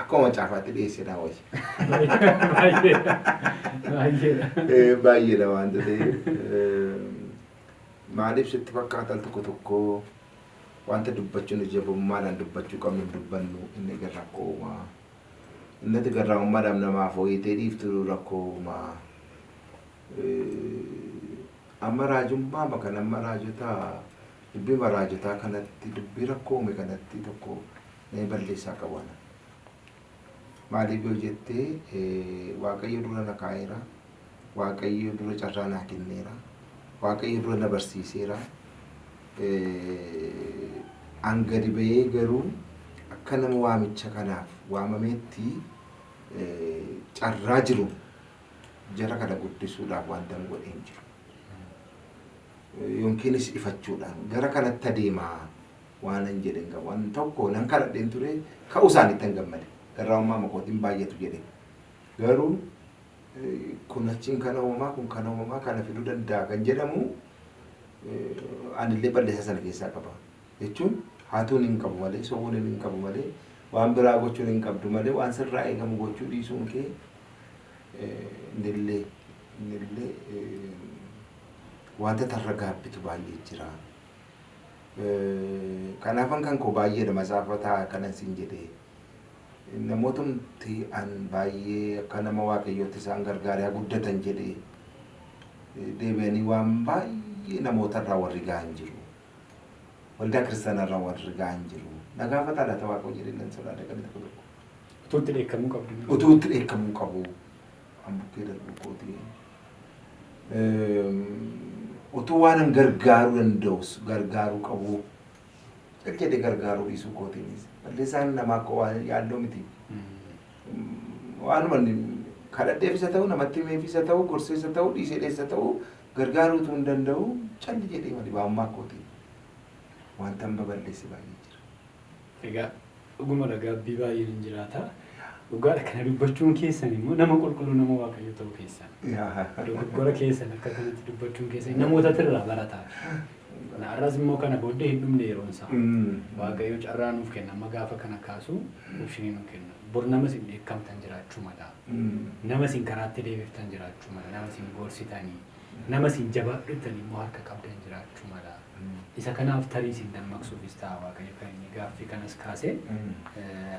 akkuma macaafaatti dhiyeesse naa wayya. Baay'eedha. Baay'eedha. Baay'eedha waanta ta'eef, maaliif sitti fakkaata, al tokko tokko wanta dubbachuun jabummaadhaan dubbachuu qabnu hin dubbannu, inni egaa rakkoo uumaa. Inni ati garraamummaadhaaf namaaf hooyitee dhiiftu rakkoo uumaa. Amma raajummaa kan amma raajota dubbii raajotaa kanatti dubbii rakkoo uume kanatti tokko nama balleessaa qabu ana. Maaliif yoo jettee, Waaqayyo dura na kaa'eera. Waaqayyo dura carraa naa kenneera. Waaqayyo dura na barsiiseera. An gadi ba'ee garuu akka nama waamicha kanaaf waamameetti carraa jiru jara kana guddisuudhaaf wanta hin godhe hin jiru. Yookiinis ifachuudhaan gara kanatti adeemaa waan hin jedhe hin qabu. Waan tokko nan kadhadheen ture, ka'uu isaaniitti hin gammade. Garraamummaa makootiin baay'atu jedhe. Garuu kun achiin kana uumamaa, kun kana uumamaa, kana fiduu danda'a kan jedhamu, anillee balleessa sana keessaa qaba. Jechuun haatuun hin qabu malee, sobuun hin qabu malee, waan biraa gochuun hin qabdu malee, waan sirraa eegamu gochuu dhiisuun kee innillee wanta tarra gaabbitu baay'ee jira. Kanaafan kan koo baay'eedha matsaafataa kanan siin jedhee. Namootumti an baay'ee akka nama Waaqayyootti isaan gargaaree guddatan jedhee deebi'anii waan baay'ee namootarraa warri ga'an jiru. Waldaa kiristaanarraa warri ga'an jiru. Na gaafata laata Waaqayyo jedhee nan sodaadha kan tokko tokko. Utuu itti dheekkamuu qabdu. Utuu itti dheekkamuu qabu. An bukkee darbuu kooti. Utuu waan an gargaaruu danda'us gargaaruu qabu. Jedhee gargaaruu dhiisuu kootiinis. Balleessaan namaa akka waan yaaddoo miti. Waanuma kadhadheefis haa ta'u, namatti himeefis haa ta'u, gorsees haa ta'u, dhiisee dheessa ta'u, gargaaruu utuu hin danda'u calli jedhee malee baa'ummaa kootiin wanta hin baballeesse baay'ee jira. Egaa dhuguma gaabbii baay'een hin jiraata. Dhugaadha, kana dubbachuun keessan immoo nama qulqulluu, nama Waaqayyo ta'uu keessan. Dogoggora keessan akka kanatti dubbachuun keessan namoota irraa barataa. Har'as immoo kana booddee hin dhumne yeroon isaa. Waaqayyo carraa nuuf kenna, amma gaafa kana kaasu option nuu kenna. Bor nama isin dheekkamtan jiraachuu mala. Nama isin karaatti deebiftan jiraachuu mala. Nama isin gorsitanii, nama isin jabaadhuttanii immoo harka qabdan jiraachuu mala. Isa kanaaf tarii isin dammaqsuufis ta'a Waaqayyo kan inni gaaffii kanas kaase.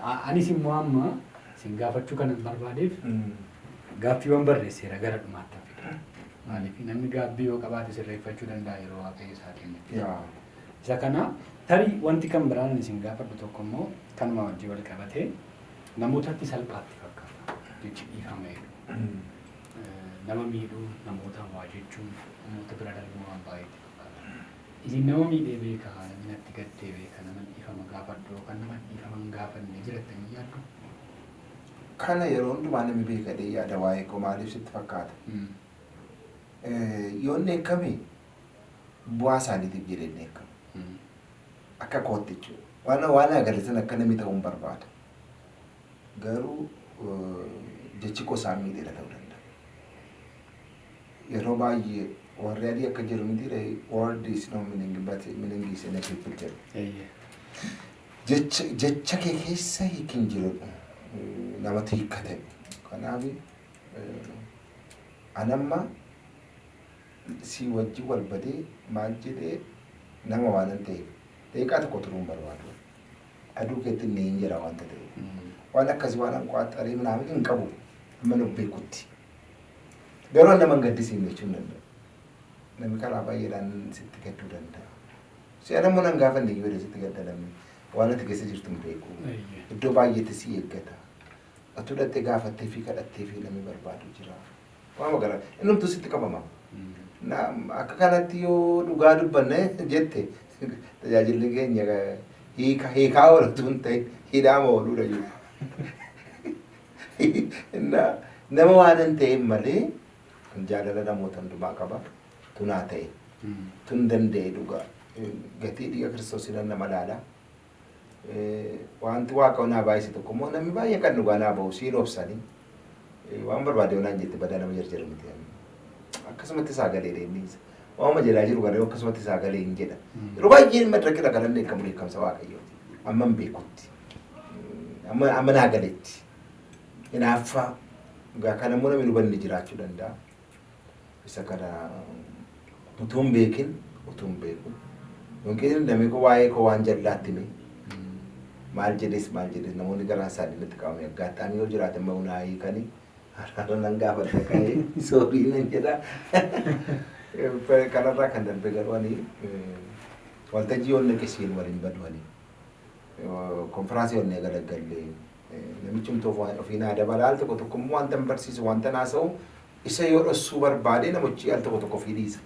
Anis immoo amma isin gaafachuu kanan barbaadeef gaaffiiwwan barreesseera gara dhumaatti fida. Maaliif, namni gaabbii yoo qabaate sirreeffachuu danda'a yeroo Waaqayyo isaa kennetti. Isa kana tarii wanti kan biraan isin gaafadhu tokko immoo kanuma wajjin wal qabatee, namootatti salphaatti fakkaata jechi dhiifama jedhu. Nama miidhuu, namoota waa jechuun, namoota bira darbuu waan baay'eetti fakkaata. Isin nama miidhee beekaa, namni natti gaddee beeka, nama dhiifama gaafadhu yookaan nama dhiifama hin gaafanne jirattanii yaaddu? Kana yeroo hundumaa namni beekadhee yaada waa'ee koo. Maaliif sitti fakkaata? Yoo inni eekkame bu'aa isaaniitiif jedhee inni eekkamu. Akka kootti jechuudha. Waan agarsiisan akka namni ta'uu hin barbaada. Garuu jechi koo isaan miidheera ta'uu danda'a. Yeroo baay'ee warri adii akka jedhu miti, "Word is no meaning but meaning is in a people" jedhu. Jecha kee keessa hiikin jiru namatu hiikkate. Kanaaf anamma si wajjin wal badee maal jedhee nama waanan ta'eef daqiiqaa tokko turuu hin barbaadu. Aduu keetti inni hin jira wanta ta'eef. Waan akkasii waan anqaaxarii minaamin hin qabu amma nu beekutti. Garuu nama hin gaddisiifne jechuu hin danda'u. Namni karaa baay'eedhaan sitti gadduu danda'a. Si'a namni nan gaafanne iyyuu sitti gadda namni. Waan ati keessa jirtu hin beeku. Iddoo baay'eetti si eeggata. Atuu dhattee gaafattee fi kadhattee fi namni barbaadu jira. Waan gara innumtuu sitti qabama. Akka kanatti yoo dhugaa dubbanne jette, tajaajilli keenya hiika hiikaa oolatu hin ta'in hidhaama ooluudha jiru. Nama waan hin ta'in malee jaalala namoota hundumaa qaba. Tunaa ta'e. Tun danda'e dhugaa. Gatii dhiiga Kiristoos nama laala. Wanti Waaqa naa baay'ise tokko immoo namni baay'ee kan dhugaa naa bahu siin obsanii waan barbaade naan jette badaa nama jarjaru miti. Akkasumatti sagalee deemniisa. Waanuma jedhaa jiru kana akkasumatti sagalee hin jedha. Yeroo baay'ee madrakira kanan dheekkamu dheekkamsa Waaqayyooti. Amma hin beekutti. Amma naa galetti. Hinaaffaa. Egaa kan ammoo namni hubanne jiraachuu danda'a. Isa kana utuu hin beekin, utuu hin beeku. Yookiin namni koo waa'ee koo waan jallaatti hime, maal jedhes maal jedhes, namoonni garaan isaanii natti qabame aggaaxaamii yoo jiraate immoo naa hiikanii araara nan gaafadha, ka'ee sorry nan jedha. Kanarraa kan darbe garuu ani waltajjii yoon dhaqe siin waliin badu ani. Konfiraansii yoon galaggallee namichi humtoof waan ofii naa dabala, al tokko tokko immoo wanta hin barsiisu, wanta naasa'u isa yoo dhossuu barbaade namichi al tokko tokko ofii dhiisa.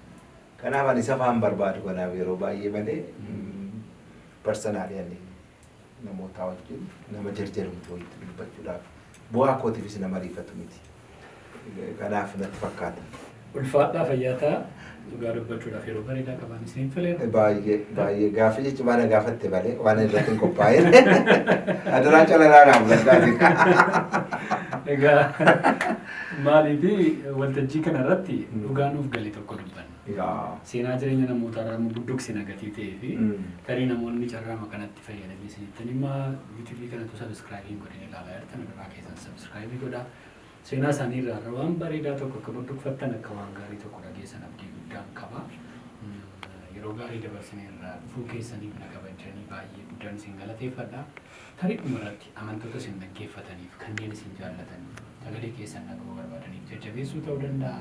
Kanaaf ani isa faan barbaadu, kanaaf yeroo baay'ee malee personally ani namoota wajjin nama jarjarumti wayitti dubbachuudhaaf bu'aa kootiifis nama ariifatu miti. Kanaaf natti fakkaata. Ulfaadhaa, fayyaataa, dhugaa dubbachuudhaaf yeroo bareedaa qaban isin fileera. Baay'ee baay'ee gaaffii jechuun waan gaafatte malee waan irratti hin qophaa'in. Adaraan calalaa naaf gaddaati. Egaa maaliif waltajjii kana irratti dhugaa nuuf gale tokko dubbanna. Seenaa jireenya namootaa irraa immoo budduqsina gatii ta'ee fi tarii namoonni carraama kanatti fayyadamee isinittan himaa, YouTubeii kanatu subscribe hin godhin ilaalaa jirtan, irraa keessan subscribe godhaa. Seenaa isaanii irraa waan bareedaa tokko akka budduqfattan, akka waan gaarii tokko dhageessan abdii guddaan qaba. Yeroo gaarii dabarsine irraa dhufuu keessaniif na kabajanii baay'ee guddaan isin galateeffadha. Tarii dhumarratti amantoota isin dhaggeeffataniif, kanneen isin jaallataniif, sagalee keessan dhaga'uu barbaadaniif jajjabeessuu ta'uu danda'a.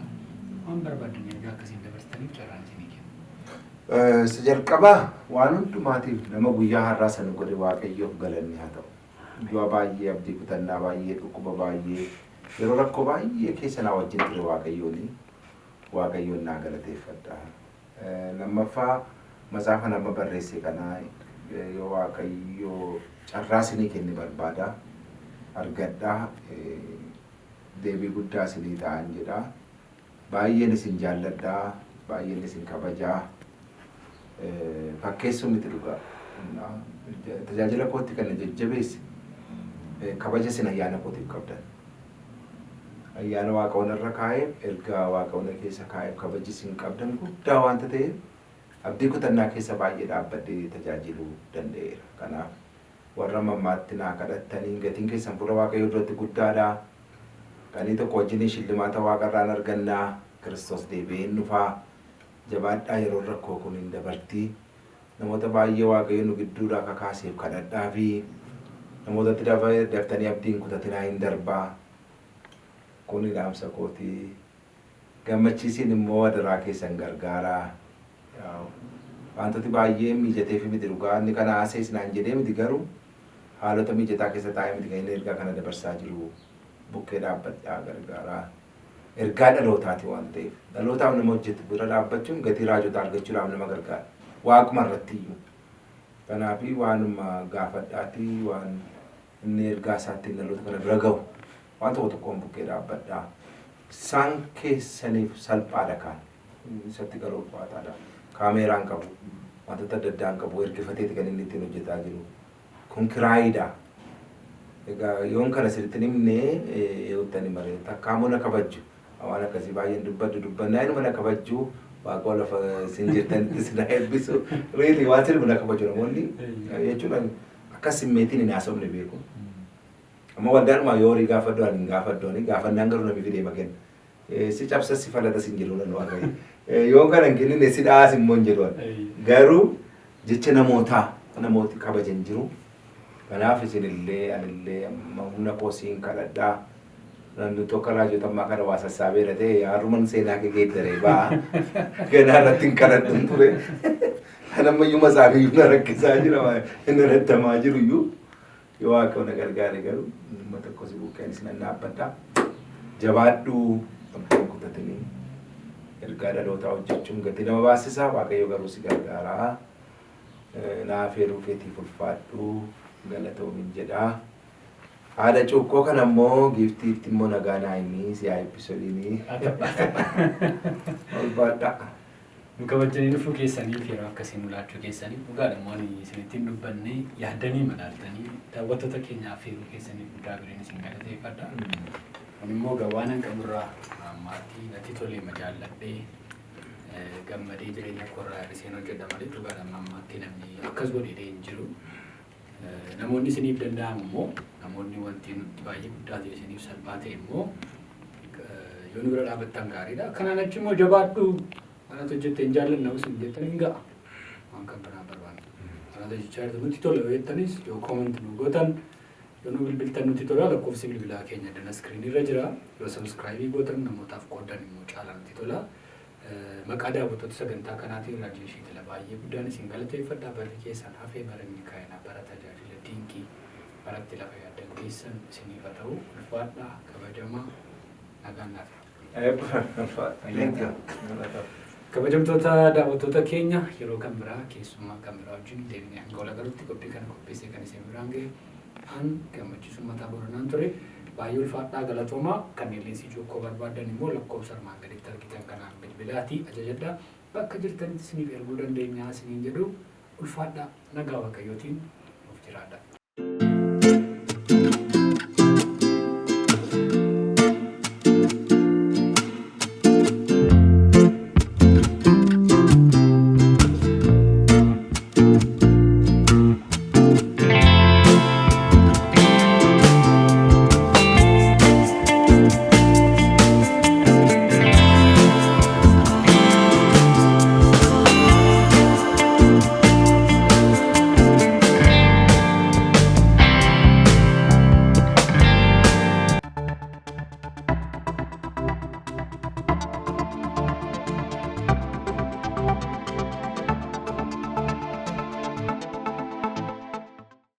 Waan barbaadan ergaa akkasiin dabarsitaniif carraan isinii kenna. Isa jalqabaa waan hundumaatiif nama guyyaa har'aa sana godhe Waaqayyoof galanni haa ta'u. Du'a baay'ee, abdii kutannaa baay'ee, dhukkuba baay'ee, yeroo rakkoo baay'ee keessa naa wajjin ture Waaqayyooni. Waaqayyoon naa galateeffadha. Lammaffaa, matsaafa nama barreesse kana yoo Waaqayyo carraa isinii kenne barbaada. Argadhaa, deebii guddaa isinii ta'an jedha. Baay'een isin jaalladhaa, baay'een isin kabajaa. Fakkeessuu miti, dhugaa. Tajaajila kootti kan na jajjabeesse kabaja isin ayyaana kootiif qabdan. Ayyaana Waaqa irra kaa'eef, ergaa Waaqa keessa kaa'eef kabaji isin qabdan guddaa waanta ta'eef abdii kutannaa keessa baay'ee dhaabbadhee tajaajiluu danda'eera. Kanaaf Warra mammaatti naa kadhattanii gatiin keessan fuula Waaqayyoo duratti guddaadha. Qanii tokko wajjin shillimaata waaqarraan argannaa. Kiristoos deebi'ee hin dhufaa. Jabaadhaa, yeroo rakkoo kun hin dabartii. Namoota baay'ee Waaqayyo nu gidduudhaa kakaaseef kadhadhaa fi namootatti daftanii abdiin kutatinaa, hin darbaa. Kuni dhaamsa kootii. Gammachiisiin immoo adaraa keessan gargaaraa. Wantooti baay'ee mijatee fi miti dhugaa inni kana haasees naan jedhee miti, garuu haalota mijataa keessa taa'ee miti kan inni ergaa kana dabarsaa jiru. Bukkee dhaabbadhaa, gargaaraa. Ergaa dhalootaati waan ta'eef dhalootaaf nama hojjetu bira dhaabbachuun gatii raajotaa argachuudhaaf nama gargaara. Waaquma irratti iyyuu. Kanaafi waanuma gaafadhaatii waan inni ergaa isaatti dhaloota kana bira gahu waan tokko tokkoon bukkee dhaabbadhaa. Isaan keessaniif salphaadha kaan. Isatti garuu ulfaataadha. Kaameeraan qabu, wantoota adda addaan qabu, ergifateeti kan inni ittiin hojjetaa jiru. Kun kiraayiidha. Egaa yoon kana sirriitti hin himne eeguuttani maree takkaamuu na kabajju. Waan akkasii baay'een dubbadhu dubbannaa inuma na kabajju. Waaqa lafa isin jirtanitti isin haa eebbisu. Really, waan sirbi na kabaju namoonni jechuun akka simmeetiin hin haasofne beeku. Amma waldaadhuma yoo horii gaafadhu ani hin gaafadhu, ani gaafannaan garuu namni fidee makenna. Si cabsa si falata sin jedhu nan Waaqayyo. Yoo kana hin kennine si dhaas immoo hin jedhu. Garuu jecha namootaa namooti kabajan jiru. Kanaaf isinillee anillee amma humna koo siin kadhadhaa. Namni tokko raajota ammaa kana waa sassaabeera ta'e yaaruman seenaa kee geeddaree ba'a. Ganaa irratti hin kadhadhu ture. Kan ammayyuu masaafiyyuu na rakkisaa jira, inni rattamaa jiru iyyuu. Yoo Waaqayyo na gargaare garuu nama tokko si bukkeen isin dhaabbadha. Jabaadhuu, abdiin kutatanii ergaa dhalootaa hojjechuun gatii nama baasisa. Waaqayyo garuu si gargaara. Naaf eeruu keetiif ulfaadhu, galatoomin jedha. Haadha cuukkoo kana immoo giiftiitti immoo nagaa naa himii, si haa eebbisoliinii. Ulfaadha. Nu kabajanii dhufuu keessaniif, yeroo akkasii nu laachuu keessaniif, dhugaadha immoo ani isinitti hin dubbanne, yaaddanii madaaltanii daawwattoota keenyaaf feeruu keessaniif guddaa godheen isin galateeffadha. Kun immoo waan qaburraa maatii natti tolee majaalladhee gammadee jireenya koorraa hir'iseen hojjedha malee dhugaadha amma ammaatti namni akkas godhee hin jiru. Namoonni isiniif danda'amu immoo, namoonni wanti nutti baay'ee guddaa ta'e isiniif salphaa ta'e immoo yoo nu bira dhaabbattan gaariidha. Kanaan achi immoo jabaadhu, kanatu hojjette hin jaallanna isin jettan hin ga'a. Waan kan biraa barbaanna. Kanatu hojjechaa jirtu nutti tola yoo jettanis, yoo comment nu gootan, yoo nu bilbiltan nutti tola. Lakkoofsi bilbilaa keenya dana screen irra jira. Yoo subscribe gootan, namootaaf qoodan immoo caala nutti tola. Maqaa daawwattoota sagantaa kanaatiin Raajeeshii Tila baay'ee guddaan isin galateeffadha. Barri keessan hafee bara milkaa'inaa, bara tajaajila dinqii, baratti lafa yaaddan keessan isiniif haa ta'u. Ulfaadhaa, kabajamaa, nagaan naaf. Thank you. Kabajamtoota daawwattoota keenya, yeroo kan biraa keessummaa kan biraa wajjin deebinee hanga wal agarutti qophii kana qopheessee kan isin biraan gahe an Gammachiisuu Mataa Boranaan ture. Baay'ee ulfaadhaa, galatoomaa. Kanneen leensii cuukkoo barbaadan immoo lakkoofsa armaan gaditti argitan kanaan bilbilaatii ajajadhaa. Bakka jirtanitti isiniif erguu dandeenya isiniin jedhu. Ulfaadhaa, nagaa Waaqayyootiin nuuf jiraadha.